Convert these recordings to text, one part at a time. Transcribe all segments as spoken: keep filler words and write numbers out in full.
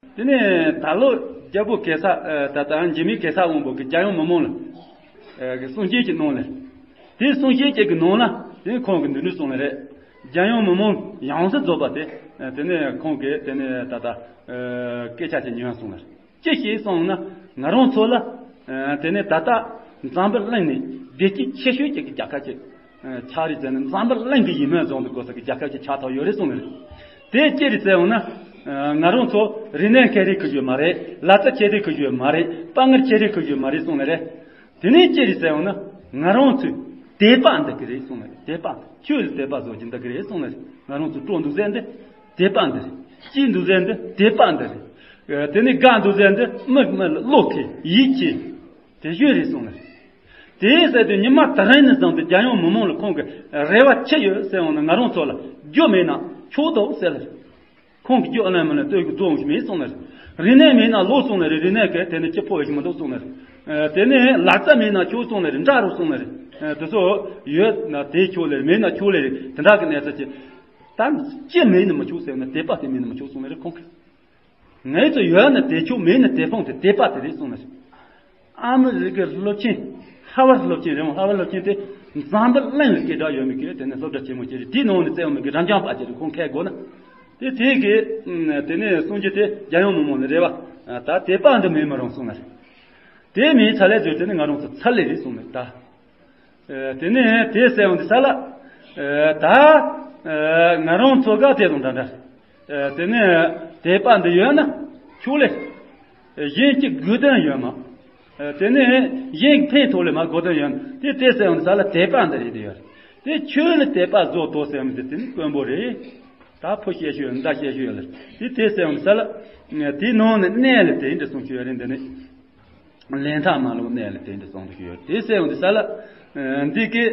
དེ་ནས་ད་ལོ་རྒྱལ་པོ་གེ་སར་ཨ་ད་ལྟ་འཇིགས་མེད་གེ་སར་དབང་པོ་གི་རྒྱལ་ཡུམ་མི་མང་ལ་ཨ་གི་གསུང་བཤད་ཅིག་གནང་ལ། དེ་གསུང་བཤད་ཅིག་གི་ནང་ལ་དེ་ཁོང་གི་འདི་འདྲ་གསུངས་ལ་རེད། རྒྱལ་ཡུམ་མི་མང་ཡོངས་སུ་རྫོགས་པ་དེ་ཨ་དེ་ནས་ཁོང་གི་དེ་ནས་ད་ལྟ་ཨ་སྐད་ཆ་ཅིག་ཉན་གསུངས་ལ། ཅི་ཞིག་གསུངས་ན་ང་རང་ཚོ་ལ་ཨ་དེ་ནས་ད་ལྟ་འཛམ་བུ་གླིང་ནས་བདེ་སྐྱིད་ཆེ་ཤོས་ཅིག་གི་རྒྱལ་ཁབ་ཅིག་ཆགས་རེད་ཟེར་ན། འཛམ་བུ་གླིང་གི་ཡིད་སྨོན་སྦྱོང་དུ་དགོས་ས་གི་རྒྱལ་ཁབ་ཅིག་ཆགས་ཐུབ་ཡོད་རེད་གསུངས་ནས། དེ་ཅི་རེད་ཟེར་འོང་ན། ང་རང་ཚོ་རིག་གནས་མཁས་རིག་གི་ཡོད་མ་རེད། ལག་རྩལ་ཆེ་རིག་གི་ཡོད་མ་རེད། དཔའ་ངར་ཆེ་རིག་གི་ཡོད་མ་རེད་གསུངས་ནས་རེད། དེ་ནས་ཅི་རེད་ཟེར་འོང་ན། ང་རང་ཚོའི་དད་པ་འདི་གི་རེད་གསུངས་ནས་རེད། དད་པ་ཆོས་ལ་དད་པ་བཟོ་རྒྱུ་འདི་གི་རེད་གསུངས་ནས་རེད། ང་རང་ཚོ་སྤྲོ་འདུག་ཟེར་འདི་དད་པ་འདི་རེད། སྐྱིད་འདུག་ཟེར་འདི་དད་པ་འདི་རེད། དེ་ནས་དགའ་འདུག་ཟེར་འདི་མི་མི་ལ་བློ་ཁེལ་ཡིད་ཆེས་དེ་བཞིན་རེད་གསུངས་ནས་རེད། དེའི་ཟེར་དུས་ཉི་མ་དེ་རིང་ནས་བཟུང་སྟེ་རྒྱལ་ཡུམ་མི་མང་ལ་ཁོང་གི་རེ་བ་ཆི་ཡོད་ཟེར་འོང་ན། ང་རང་ཚོ་ལ་རྒྱུ་མེད་ན་ཆོག་འདུག་ཟེར་ལ། ཁོང་གི་རྒྱུ་ཨ་ལན་མ་ལ་ལྟོས་གི་རྫོང་ཞིག་མེད་གསུངས་ལ། རིག་གནས་མེད་ན་ལོ་གསུངས་ལ་རེད། རིག་གནས་གི་དེ་ནི་སྤྱི་ཕོ་ཞིག་མི་འདུག་གསུངས་ལ་རེད། དེ་ནི་ལག་རྩལ་མེད་ན་ཆོག་གསུངས་ལ་རེད། འདྲ་རུ་གསུངས་ལ་རེད། དེ་ཚོ་ཡོད་ན་དེ་ཆོག་ལ་རེད། མེད་ན་ཆོག་ལ་རེད། དེ་འདྲ་གི་གནས་ཚུལ་ཅིག་ད་ཅི་མེད་ནི་མི་ཆོག་ཟེར་ན་དད་པ་དེ་མེད་ནི་མི་ཆོག་གསུངས་ལ་རེད་ཁོང་གིས། ངའི་ཚོ་ཡོད་ན་དེ་ཆོག་མེད་ན་དེ་ཕོངས་ཏེ་དད་པ་དེ་རེད་གསུངས་ནས། ཨ་མི་རི་ཀའི་སློབ་ཆེན། ཧ་ཝར་སློབ་ཆེན་རེད་མོ། ཧ་ཝར་སློབ་ཆེན་དེ་འཛམ་བུ་གླིང་ལ་སྐད་གྲགས་ཡོད་མི་གི་དེ་ནས་སློབ་གྲྭ་ཆེན་མོ་ཅིག་རེད། དེའི་ནང་ནས་བཙལ་བ་མི་གི་རང་རྐྱང་པ་ཅིག་རེད། ཁོང་ཁས་དགོས་ན། དེ་དེ་གི་དེ་ནས་གསུང་རྒྱུ་དེ་རྒྱལ་ཡུམ་མི་མང་ལ་རེ་བ། ད་དད་པ་འདི་མེད་མི་རུང་གསུངས་ནས། དེ་མིན་ཚ་ལས་བཟོས་དེ་ནི་ང་རང་ཚོ་ཚ་ལས་རེད་གསུངས་ནས་ད། དེ་ནས་དེ་ཟེར་འོང་དུས་ས་ལ། ད་ང་རང་ཚོ་ག་དེ་དང་འདྲ་འདྲ། དེ་ནས་དད་པ་འདི་ཡོད་ན་ཆོག་ལེ། གཞན་གྱི་དགོས་དོན་ཡོད་མ། དེ་ནས་གཞན་གྱི་ཕན་ཐོགས་ལེ་མ་དགོས་དོན་ཡོད་ན། དེ་དེ་ཟེར་འོང་དུས་ས་ལ་དད་པ་འདི་རེད་དེ་ཡོད་རེད། དེ་ཆོས་ལ་དད་པ་བཟོ་དོ་ཟེར་འོང་དུས་དེ་ནི་དཀོན་པོ་རེད། ད་ཕོ་བཤད་ཤོས་མདའ་བཤད་ཤོས་ཡོད་ལེ། དེ་དེ་ཟེར་འོང་དུས་ས་ལ། དེའི་ནང་ནས་གནས་ལ་དེ་འདྲ་གསུང་ཤོས་ཡོད་རེད་འདི་ནི། ལན་ཐག་མ་ལོག་གནས་ལ་དེ་འདྲ་གསུང་དུ་ཡོད། དེ་ཟེར་འོང་དུས་ས་ལ། འདི་གི་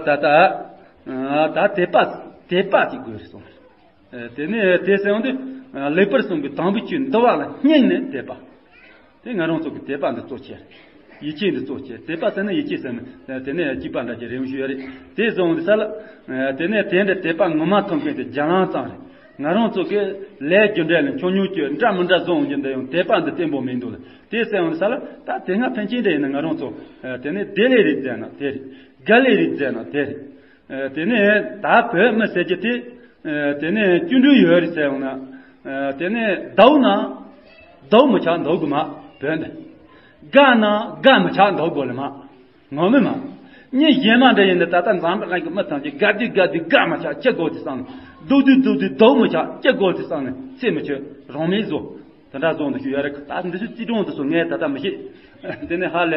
ད་ལྟ་ད་དད་པ་དད་པ་ཅིག་དགོས་རེད་གསུངས། དེ་ནས་དེ་ཟེར་འོང་དུས་ལེགས་པར་གསུངས་པའི་དམ་པའི་ཆོས་འདུལ་བ་ལ་སྙིང་ནས་དད་པ། དེ་ང་རང་ཚོ་གི་དད་པ་འདི་གཙོ་ཆེ། ཡིད་ཆེས་འདི་གཙོ་ཆེ། དད་པ་ཟེར་ན་ཡིད་ཆེས་ཟེར་ན་དེ་ནས་སྐྱིད་པ་འདྲ་ཅིག་རེད་ཞུ་ཡ་རེད། དེ་ཟེར་འོང་དུས་ས་ལ། དེ་ནས་དེ་འདྲ་དད་པ་ངོ་མ་ཐོབ་མཁན་དེ་རྒྱ་ལམ་ཙམ་རེད། ང་རང་ཚོ་གི་ལས་རྒྱུ་འབྲས་ལ་འཆོལ་ཉུང་སྐྱོ་འདྲ་མི་འདྲ་བཟོ་འོང་རྒྱུ་འདི་ཡང་དད་པ་འདི་བརྟན་པོ་མི་འདུག་ལ། དེ་ཟེར་འོང་ས་ལ་ད་དེ་སྔ་ཕན་ཆད་འདྲ་ཡིན་ན་ང་རང་ཚོ་དེ་ནས་བདེ་ལེགས་རེད་ཟེར་ན་དེ་རེད། དགའ་ལེགས་རེད་ཟེར་ན་དེ་རེད། དེ་ནས་ད་བོད་མི་ཟེར་གྱི་དེ་དེ་ནས་སྐྱིད་འགྲོ་ཡོད་རེད་ཟེར་འོང་ན། དེ་ནས་སྡུག་ན་སྡུག་མི་ཆགས་འདུག་དགོས་མ་བོད་འདི། དགའ་ན་དགའ་མི་ཆགས་འདུག་དགོས་ལ་མ། ངོ་མི་མ། མི་གཞན་མ་འདྲ་ཡིན་ན་ད་ལྟ་འཛམ་བུ་གླིང་གི་མི་ཐམས་ཅད་དགའ་དུས་དགའ་དུས་དགའ་མ་ཆགས་སྐྱིད་དགོས་དུས་སང་ནས། སྡུག་དུས་སྡུག་དུས་སྡུག་མ་ཆགས་སྐྱིད་དགོས་དུས་སང་ནས་སེམས་མི་ཆོད་རང་མེད་བཟོ། དེ་འདྲ་བཟོ་འདུག་ཞུ་ཡ་རེད། ད་འདི་ཚོ་རྩིས་གྲངས་དེ་ཚོ་ངས་ད་ལྟ་མི་ཤེས། དེ་ནས་ཧ་ལས།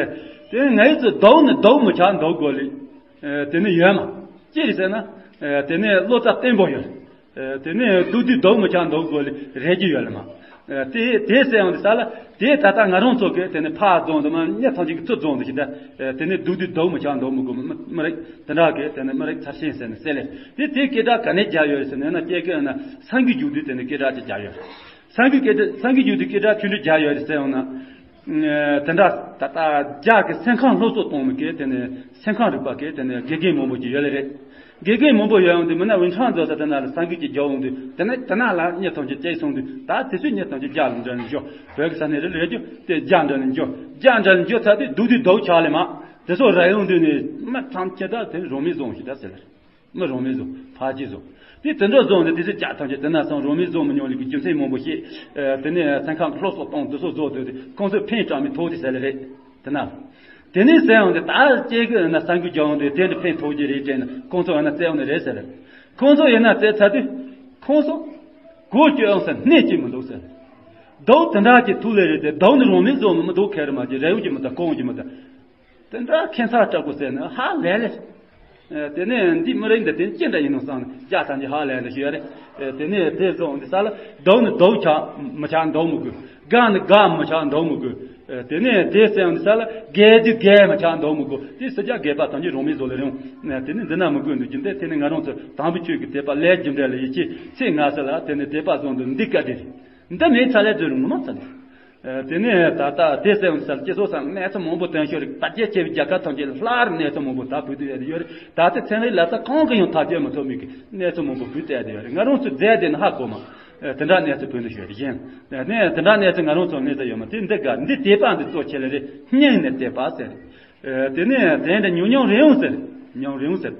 དེ་ནས་ངའི་ཚོ་སྡུག་ནི་སྡུག་མ་ཆགས་འདུག་དགོས་ལེ། དེ་ནས་ཡོད་མ། ཅི་རེད་ཟེར་ན། དེ་ནས་བློ་རྩ་བརྟན་པོ་ཡོད། དེ་ནས་སྡུག་དུས་སྡུག་མི་ཆགས་འདུག་དགོས་ལེ་རེ་རྒྱུ་ཡོད་ལེ་མ། དེ་དེ་ཟེར་ཡོང་དུས་ས་ལ་དེ་ད་ལྟ་ང་རང་ཚོ་གི་དེ་ནས་ཕར་རྫོང་དུ་མ་གཉིས་ཐམས་ཅད་ཀྱི་ཚུར་རྫོང་དུ་ཞིག་ད། དེ་ནས་སྡུག་དུས་སྡུག་མི་ཆགས་འདུག་མི་དགོས་མི་མི་རིགས་དེ་འདྲ་གི་དེ་ནས་མི་རིགས་ཚར་ཤེས་ཟེར་ནས་ཟེར་ལེ། དེ་དེ་སྐད་གྲགས་ག་ནས་རྒྱག་ཡོད་རེད་ཟེར་ན་ཡང་ན་སྐྱེ་གི་ཡོད་ན་སང་རྒྱུ་རྒྱུག་དུས་དེ་ནས་སྐད་གྲགས་ཅིག་རྒྱག་ཡོད་རེད། སང་རྒྱུ་སྐད་སང་རྒྱུ་རྒྱུག་དུས་སྐད་གྲགས་ཆུང་ཆུང་རྒྱག་ཡོད་རེད་ཟེར་ཡོང་ན། དེ་འདྲ་ད་ལྟ་རྒྱ་གི་སེམས་ཁམས་སློབ་གསོ་གཏོང་མི་གི་དེ་ནས་སེམས་ཁམས་རིག་པ་གི་དེ་ནས་དགེ་རྒན་མང་པོ་ཅིག་ཡོད་ལེ་རེད། དགེ་རྒན་མང་པོ་ཡོད་ཡོང་དུས་མི་ན་ཝུན་ཁྲང་རྫོང་ས་དེ་ན་ལ་སང་རྒྱུ་ཅིག་རྒྱག་ཡོང་དུས་དེ་ནས་དེ་ན་ལ་གཉིས་ཐམས་ཅད་སྐྱེས་སོང་དུས་ད་དེ་ཚོས་གཉིས་ཐམས་ཅད་རྒྱ་ལ་འདྲ་ནས་འཇོག་བོད་ཀྱི་ས་གནས་རེ་རེ་རྒྱུ་དེ་རྒྱ་འདྲ་ནས་འཇོག་རྒྱ་འདྲ་ནས་འཇོག་ཚར་དུས་སྡུག་དུས་སྡུག་ཆགས་ལེ་མ། དེ་ཚོ་ར་ཡོང་དུས་ནས་མི་ཐམས་ཅད་ད་དེ་རང་མེད་བཟོ་ཞིག་ད་ཟེར་ལེ། མི་རང་མེད་བཟོ་ཕ་གཅིག་བཟོ། དེ་དེ་འདྲ་བཟོ་ནས་དེ་ཚོ་ཇ་ཐམས་ཅད་དེ་ན་སང་རང་མེད་བཟོ་མི་ཉོ་ལེ་གི་རྒྱུ་མཚན་མང་པོ་ཤེས། དེ་ནས་སེམས་ཁམས་སློབ་གསོ་གཏོང་དེ་ཚོ་བཟོ་དུས་དེ་ཁོང་ཚོས་ཕན་བཏགས་མི་ཐོག་དེ་ཟེར་ལེ་རེད། དེ་ན། དེ་ནས་ཟེར་ཡོང་དེ་ད་སྐྱེ་གི་ན་སང་གི་རྒྱག་ཡོང་དེ་དེ་འདྲ་ཕན་ཐོགས་ཀྱི་རེད་དྲན་ན་ཁོང་ཚོ་ཡང་ན་བཙལ་ཡོང་ནི་རེད་ཟེར་ལེ། ཁོང་ཚོ་ཡིན་ན་བཙལ་ཚར་དུས། ཁོང་ཚོ། གོ་སྐྱོ་ཡོང་ཟེར་གནས་ཀྱི་མི་འདུག་ཟེར། ལྡོག་དེ་འདྲ་གི་ཐུག་ལེ་རེད་དེ་ལྡོག་ནི་རང་མེད་བཟོ་མི་མི་འདུག་ཁེ་རི་མ་གི་རེ་བ་གི་མི་ད་གོང་གི་མི་ད། དེ་འདྲ་ཁྱད་མཚར་དྲག་པོ་ཟེར་ནས་ཧ་ལས་ལེ། དེ་ནས་འདི་མི་རིགས་འདི་དེ་ཅི་འདྲ་ཡིན་ནོ་བསམ་ནས་སྐྱ་ཐང་གི་ཧ་ལས་ལེ་ཞུ་ཡ་རེད། དེ་ནས་དེ་བཟོ་འདི་ས་ལ་ལྡོག་ནི་ལྡོག་ཆགས་མི་ཆགས་འདོག་མི་དགོས། དགའ་ནི་དགའ་མི་ཆགས་འདོག་མི་དགོས། དེ་ནས་དེ་ཟེར་འདི་ས་ལ་རྒས་དུས་རྒས་མི་ཆགས་འདོག་མི་དགོས། དེ་སུ་ཇག་རྒས་པ་ཐང་གི་རང་མི་བཟོ་ལེ་རེད། དེ་ནས་འདི་ན་མི་དགོས་འདུག་རྒྱུ་འདི་དེ་ནས་ང་རང་ཚོ་དམ་པའི་ཆོས་ཀྱི་དད་པ་ལས་རྒྱུ་འབྲས་ལ་ཡིད་ཆེས་ཚེ་སྔ་ས་ལ་དེ་ནས་དད་པ་བཟོ་འདུག་འདི་བཀའ་དྲིན་རེད། འདི་མེད་ཚ་ལས་བཟོས་རུང་ངོ་མ་ཚ་ལས། དེ་ནས་ད་ལྟ་དེ་ཟེར་བ་ས་སྐྱེ་སོ་སང་གནས་ཚུལ་མང་པོ་བཏོན་ཤོར་རིག་དར་རྒྱས་ཆེ་བའི་རྒྱལ་ཁབ་ཐམས་ཅད་ལ་སླར་གནས་ཚུལ་མང་པོ་ད་བུད་དུ་ཡོད་ཡོད་རེད། ད་ལྟ་ཚན་རིག་ལག་རྩལ་གང་གིས་ཡང་ཐག་གཅོད་མི་ཐུབ་མི་གི་གནས་ཚུལ་མང་པོ་བུད་བསྡད་དེ་ཡོད་རེད། ང་རང་ཚོའི་རྫས་དེ་ནི་ཧ་གོ་མ། དེ་འདྲ་གནས་ཚུལ་བོད་དུ་ཤོད་རེད་གཞན། ནས་དེ་འདྲ་གནས་ཚུལ་ང་རང་ཚོ་གནས་ཚུལ་ཡོད་མ་དེ་འདི་ག་འདི་དད་པ་འདི་གཙོ་ཆེ་ལེ་རེད། སྙིང་ནས་དད་པ་ཟེར། དེ་ནས་དེ་འདྲ་ཉུང་ཉུང་རེ་ཡོང་ཟེར། ཉུང་རེ་ཡོང་ཟེར།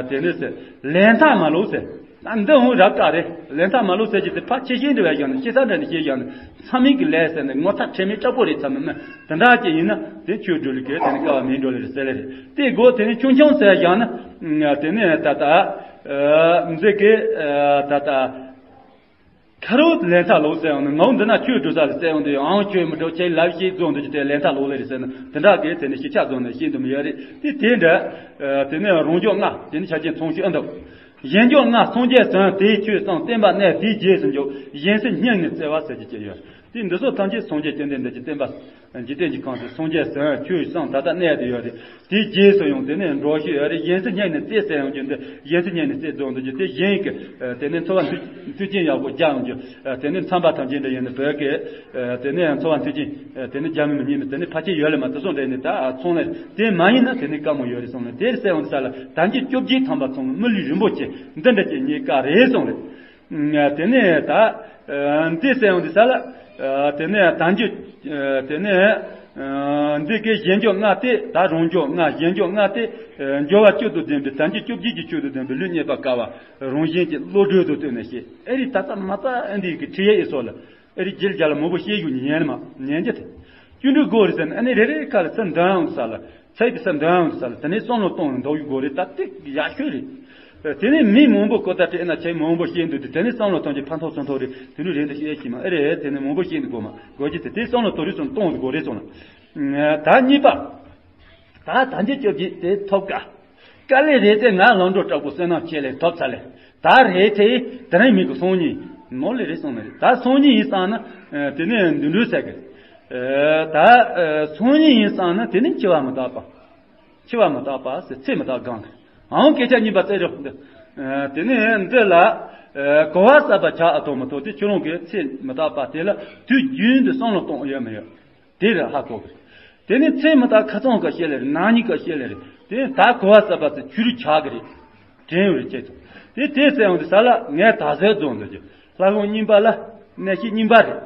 དེ་ནས་ཟེར། ལས་མཐའ་མ་ལོག་ཟེར། ད་འདི་འོང་རབ་དཀའ་རེད། ལས་མཐའ་མ་ལོག་ཟེར་གྱི་དེ་ཕར་ཆེ་ཤེས་འདྲི་བས་ཀྱང་ནི་ཤེས་ས་འདྲ་ནི་ཤེས་ཀྱང་ནི་མཚམས་མིན་གྱི་ལས་ཟེར་ནས་ངོ་ཚ་ཁྲེལ་མེད་དྲག་པོ་རེད་ཚམ་མིན་དེ་འདྲ་ཅིག་ཡིན་ན་དེ་ཆོས་སྒྲུབ་ལུགས་ཀྱི་དེ་ནི་དཀའ་བ་མིན་འགྲོ་ལེ་རེད་ཟེར་ལེ་རེད། དེ་སྒོ་དེ་ནི་ཆུང་ཆུང་ཟེར་ཀྱང་ནི་དེ་ནི་ད་ལྟ་འདི་གི་ད་ལྟ། ཁ་རོག་ལན་ཐག་ལོག་ཟེར་ཡོང་ནས་ངའོ་འདི་ན་ཆོས་སྒྲུབ་ས་ལ་ཟེར་ཡོང་དུས་ཨང་ཆོས་མི་སྒྲུབ་ཁྱེད་ལབ་ཤེས་རྫོང་འདི་ཅི་དེ་ལན་ཐག་ལོག་ལེ་རེད་ཟེར་ན་དེ་འདྲ་གི་དེ་ནི་ཤི་ཆག་རྫོང་ནས་ཤེས་འདུམ་ཡོད་རེད། དེ་དེ་འདྲ་དེ་ནི་རང་འཇོག་ལྔ་དེ་ནི་ཆ་རྐྱེན་ཚོང་ཤོས་ཨ་འདུག་གཞན་འཇོག་ལྔ་སངས་རྒྱས་ཟུང་དེའི་ཆོས་གསུངས་བསྟན་པ་གནས་དེའི་རྗེས་སུ་འཇུག་གཞན་སེམས་སྙིང་ནས་བརྩེ་བ་ཟེར་གྱི་ཅི་ཡོད་དེ་འདི་ཚོ་ཐམས་ཅད་སངས་རྒྱས་བཅོམ་ལྡན་འདས་ཀྱི་བསྟན་པ། འཇིག་རྟེན་གྱི་ཁམས་སུ་སངས་རྒྱས་ཟེར་ཆོས་སམ་ད་ལྟ་གནས་དུ་ཡོད་རེད། དེའི་རྗེས་སུ་ཡང་དེ་ནས་འགྲོ་ཤེས་ཡོད་རེད། གཞན་སེམས་སྙིང་ནས་བརྩེ་ཟེར་ཡང་རྒྱུ་འདི་གཞན་སེམས་སྙིང་ནས་བརྩེ་རྫོགས་འདུག་རྒྱུ་དེ་གཞན་གྱི་དེ་ནས་འཚོ་བ་མཐུན་མཐུན་རྐྱེན་ཡག་པོ་རྒྱག་ཡོང་རྒྱུ། དེ་ནས་མཚམས་པ་ཐམས་ཅད་འདྲ་ཡིན་ན་བོད་ཀྱི་དེ་ནས་འཚོ་བ་མཐུན་རྐྱེན་དེ་ནས་རྒྱ་མི་མི་ཉན་ནས་དེ་ནས་ཕལ་ཆེར་ཡོད་ལ་མ་དེ་སོང་འདྲ་ནས་ད་ཚོང་ལས་དེ་མ་ཡིན་ན་དེ་ནས་དཀའ་མོ་ཡོད་རེད་སོང་ནས་དེར་ཟེར་ཡང་དེ་ས་ལ་དལ་འབྱོར་བཅོ་བརྒྱད་ཐམ་པ་ཚང་མི་ལུས་རིན་པོ་ཆེ་འདི་འདྲ་ཅིག་རྙེད་དཀའ་རེད་སོང་རེད། དེ་ནས་ད་འདི་ཟེར་ཡོང་དུས་ས་ལ་དེ་ནས་དལ་འབྱོར་དེ་ནས་འདི་གའི་གཞན་འཇོག་ལྔ་སྟེ་ད་རང་འཇོག་ལྔ་གཞན་འཇོག་ལྔ་སྟེ་འབྱོར་བ་བཅུ་དང་ལྡན་པའི་དལ་འབྱོར་བཅོ་བརྒྱད་ཀྱི་ཆོས་དང་ལྡན་པའི་ལུས་རྙེད་པར་དཀའ་བ་རང་གཞན་གྱི་བློ་གྲོས་དང་བསྟུན་ནས་ཤེས་ཨེ་རི་ད་ལྟ་མ་ད་ཨེ་འདི་གི་ཁྲི་ཡེ་ཨེ་སོགས་ལ། ཨེ་རི་རྒྱལ་རྒྱ་ལ་མང་པོ་བཤད་རྒྱུ་ཉན་མ་ཉན་རྒྱུ་དེ། སྐྱིད་འགྲོ་དགོས་རེད་ཟེར་ན་ཨ་ནི་རེ་རེ་ཁ་ལ་ས་འདོན་ཡོང་ས་ལ་ཚད་པའི་ས་འདོན་ཡོང་ས་ལ་དེ་ནས་བསམ་བློ་གཏོང་ཡོང་འདུག་ཡོད་དགོས་རེད་ད་དེ་ཡག་ཤོས་རེད། དེ་ནས་མི་མང་པོ་གོ་ད་དྲན་ན་ཆེ་མང་པོ་བཤད་འདུག་དེ་དེ་ནས་བསམ་བློ་གཏོང་རྒྱུ་ཕན་ཐོགས་ཚོན་ཐོག་རེད་དེ་ནས་རེད་འདུག་བཤད་ཤི་མ་ཨེ་རེད་དེ་ནས་མང་པོ་བཤད་འདུག་དགོས་མ་དགོས་ཀྱི་དེ་དེ་བསམ་བློ་གཏོང་རེད་སོང་གཏོང་དགོས་རེད་སོང་ལ། ད་གཉིས་པ། ད་ད་འདི་བཅོ་བརྒྱད་དེ་ཐོབ་དཀའ། དཀའ་ལས་རེད་དེ་ང་ལམ་འགྲོ་དྲག་པོ་བསོད་ནམས་ཆེ་ལས་ཐོབ་ཚར་ལས། ད་རེད་དེ་དེ་རིང་མི་གི་སང་ཉིན་མོ་ལས་རེད་སོང་ནི་རེད་ད་སང་ཉིན་ཡིན་སང་ན་དེ་ནས་འདི་འདྲ་ཟེར་གི། ད་སང་ཉིན་ཡིན་སང་ན་དེ་ནས་འཆི་བ་མི་རྟག་པ། འཆི་བ་མི་རྟག་པ་ཟེར་ཚེ་མི་རྟག་གང་གི། ཨང་སྐད་ཆ་གཉིས་པ་བཙལ་རོགས་འདི། དེ་ནས་འདི་ལ་གོ་བ་གསར་པ་ཆགས་ཨ་ཐོག་མི་ཐོག་དེ་ཁྱོད་རང་གི་ཚེ་མི་རྟག་པ་དེ་ལ་དུས་རྒྱུན་དུ་བསམ་བློ་གཏོང་ཡོད་མི་ཡོད། དེ་རེད་ཧ་གོ་གི། དེ་ནས་ཚེ་མི་རྟག་ཁ་སང་ག་བཤད་ལེ་རེད་ན་ནིང་ག་བཤད་ལེ་རེད། དེ་ནས་ད་གོ་བ་གསར་པ་ཚེ་ཆུ་རུ་ཆགས་གི་རེད། དྲན་ཡོད་རེད་ཅེས་ཚོ། དེ་དེ་ཟེར་ཡོང་དུས་ས་ལ་ངས་ད་གཟོད་རྫོགས་འདོད་ཀྱི། ལྷ་ཁང་རྙིང་པ་ལ་གནས་བཤད་རྙིང་པ་རེད།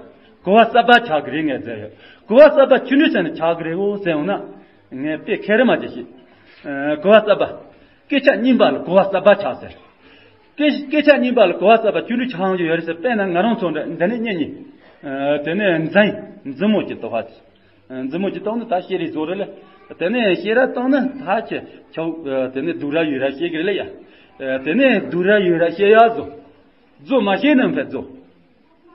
གོ་བ་གསར་པ་ཆགས་གི་རེད་ངས་ཟེར་ཡོད། གོ་བ་གསར་པ་ཆུ་ནུས་ཟེར་ནས་ཆགས་གི་རེད་འོ་ཟེར་ཡོང་ན། ངས་དཔེ་ཁེ་རེ་མ་བྱེད་ཤེས། གོ་བ་གསར་པ། སྐད་ཆ་རྙིང་པ་ལ་གོ་བ་གསར་པ་ཆགས་ཟེར། སྐད་སྐད་ཆ་རྙིང་པ་ལ་གོ་བ་གསར་པ་ཆུ་ནུས་ཆགས་ཡོང་གི་ཡོད་རེད་ཟེར་དཔེར་ན་ང་རང་ཚོ་འདྲ་འདི་ནས་གཉེན་ཉེ། དེ་ནས་འཛིན་འཛིན་མོ་གྱི་དོ་ཧ་ཚོ། འཛིན་མོ་གྱི་དོ་ནི་ད་ཤེས་རིག་བཟོ་རེད་ལ། དེ་ནས་ཤེས་ར་བཏང་ན་ད་ཆེ་ཆོག་དེ་ནས་སྡུག་ར་ཡོད་ར་ཤེས་གི་རེད་ལ་ཡ། དེ་ནས་སྡུག་ར་ཡོད་ར་ཤེས་ཡ་བཟོ། བཟོ་མ་ཤེས་ན་ཕར་བཟོ།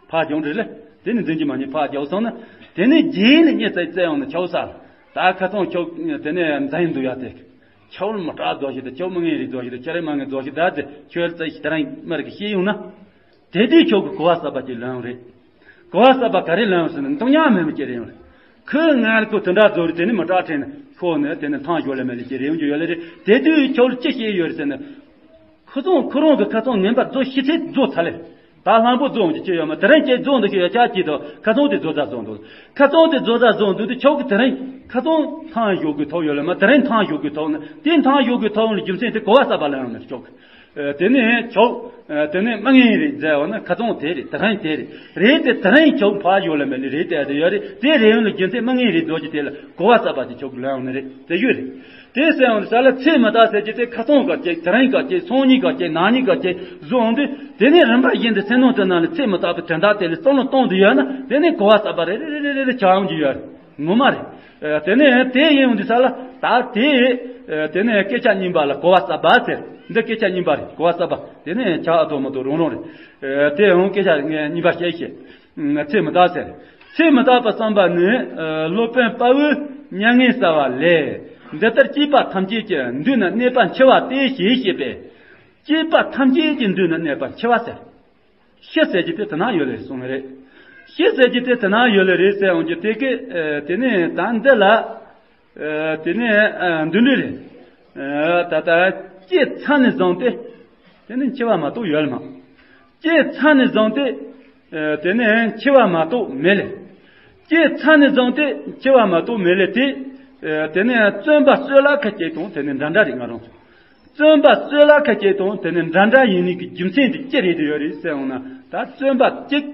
ཕར་བྱུང་རེད་ལ། དེ་ནི་འཛིན་གྱི་མ་ཉེས་ཕར་རྒྱག་སོང་ན། དེ་ནི་རྗེས་ནི་རྙེད་ཚད་བཙལ་ཡོང་ན་ཆོག་ས། ད་ཁ་སང་ཁྱོད་དེ་ནས་འཛིན་འདུག་ཡ་དེ། ཁྱོད་མི་སྐྲག་རྫོགས་ཤིག་དང་ཁྱོད་མི་ངན་རིགས་རྫོགས་ཤིག་དང་ཁྱེད་རང་མ་ངན་རྫོགས་ཤིག་ད་དེ་ཁྱོད་རྩ་ཤིག་དེ་རིང་མར་གི་ཤེས་ཡོང་ན། དེ་དུས་ཁྱོད་ཀྱི་གོ་བ་གསར་པ་ཅིག་ལོན་ཡོང་རེད། གོ་བ་གསར་པ་ག་རེ་ལོན་ཡོང་ཟེར་ན་འདང་ཉག་མེད་མི་ཅིག་རེད་ཡོང་རེད། ཁོས་ང་ཁོ་དེ་འདྲ་རྫོགས་རེད་དེ་ནི་མི་སྐྲག་དྲན་ནས་ཁོ་ནི་དེ་ནི་ཐང་ཞོ་ལ་མེད་ལ་ཅིག་རེད་ཡོང་རྒྱུ་ཡོད་ལ་རེད་དེ་དུས་ཁྱོད་ཅི་ཤེས་ཡོད་རེད་ཟེར་ན། ཁོ་ཚོ་ཁོ་རང་གི་ཁ་ཚང་ངན་པ་རྫོགས་ཤི་ཚེ་རྫོགས་ཚར་ལེ། ད་ལྷང་པོ་རྫོགས་འདི་ཅི་ཡོད་མ་དེ་རིང་ཅི་རྫོགས་འདི་ཤི་ཡོད་ཅག་ཅི་དང་ཁ་ཚང་དེ་རྫོགས་ཚར་རྫོགས་འདུག་ཁ་ཚང་དེ་རྫོགས་ཚར་རྫོགས་འདུག་དེ་ཆོག་གི་དེ་རིང་ཁ་ཚང་ཐང་ཞོག་གི་ཐོག་ཡོད་ལེ་མ་དེ་རིང་ཐང་ཞོག་གི་ཐོག་ནི་དེ་ཐང་ཞོག་གི་ཐོག་ནི་རྒྱུ་མཚན་དེ་གོ་བ་གསར་པ་ལ་ཡང་ནི་ཆོག་གི། དེ་ནས་ཆོག་དེ་ནས་མ་ངེས་རེད་མཛད་བ་ན་ཁ་ཚང་དེ་རེད་དེ་རིང་དེ་རེད་རེད་དེ་དེ་རིང་ཆོག་ཕ་ཡོད་ལེ་མ་ལེ་རེད་དེ་དེ་ཡོད་རེད་དེ་རེད་ཡོད་ལེ་རྒྱུ་མཚན་མ་ངེས་རེད་རྫོགས་ཀྱི་དེ་ལ་གོ་བ་གསར་པ་དེ་ཆོག་གི་ལ་ཡང་ནི་རེད་དེ་ཡོད་རེད། དེ་ཟེར་ཡོང་དུས་ས་ལ་ཚེ་མི་རྟག་ཟེར་གྱི་དེ་ཁ་སང་ག་ཅིག་དེ་རིང་ག་ཅིག་སང་ཉིན་ག་ཅིག་གནངས་ཉིན་ག་ཅིག་བཟོ་འོང་དུས་དེ་ནས་རིམ་པ་བཞིན་དུ་ཚེ་ནང་དུ་ནང་ལ་ཚེ་མི་རྟག་པའི་དོན་དག་དེ་ལ་བསམ་བློ་གཏོང་དུ་ཡོད་ན་དེ་ནས་གོ་བ་གསར་པ་རེ་རེ་རེ་རེ་རེ་ཆགས་ཡོང་གི་ཡོད་རེད་ངོ་མ་རེད། དེ་ནས་དེ་ཡིན་ཡོང་དུས་ས་ལ་ད་དེ་དེ་ནས་སྐད་ཆ་རྙིང་པ་ལ་གོ་བ་གསར་པ་ཟེར། འདི་སྐད་ཆ་རྙིང་པ་རེད་གོ་བ་གསར་པ་དེ་ནས་ཆགས་ཨ་ཐོག་མ་ཐོག་རང་རང་རེད། དེ་ཡང་སྐད་ཆ་རྙིང་པ་བཤད་བཤད། ཚེ་མི་རྟག་ཟེར། ཚེ་མི་རྟག་པ་བསམ་པ་ནི། སློབ་དཔོན་དཔའ་བོས་མྱ་ངན་བསལ་བ་ལས། འདི་ལྟར་སྐྱེས་པ་ཐམས་ཅད་ཀྱི་མདུན་ན་གནས་པ་འཆི་བ་སྟེ་ཞེས་བཤད་པས། སྐྱེས་པ་ཐམས་ཅད་ཀྱི་མདུན་ན་གནས་པ་འཆི་བ་ཟེར། ཤི་ཟེར་གྱི་དེ་དེ་ན་ཡོད་ལེ་གསུངས་རེད། ཤི་ཟེར་གྱི་དེ་དེ་ན་ཡོད་ལེ་རེད་ཟེར་འོང་གི་དེ་གི་དེ་ནས་ད་འདི་ལ། དེ་ནས་འདི་འདྲ་རེད། ད་ལྟ་སྐྱེས་ཚར་ནས་བཟུང་སྟེ། དེ་ནས་འཆི་བ་མ་གཏོགས་ཡོད་ལ་མ། སྐྱེས་ཚར་ནས་བཟུང་སྟེ། དེ་ནས་འཆི་བ་མ་གཏོགས་མེད་ལེ། སྐྱེས་ཚར་ནས་བཟུང་སྟེ་འཆི་བ་མ་གཏོགས་མེད་ལེ་དེ། དེ་ནས་བརྩོན་པ་གསོད་ལ་ཁ་སྐྱེས་དང་དེ་ནས་འདྲ་འདྲ་རེད་ང་རང་ཚོ། བཙོན་པ་གསོད་ལ་ཁ་སྐྱེས་དང་དེ་ནས་འདྲ་འདྲ་ཡིན་ནི་གི་རྒྱུ་མཚན་དེ་ཅི་རེད་དུ་ཡོད་རེད་ཟེར་འོང་ན། ད་བཙོན་པ་གཅིག་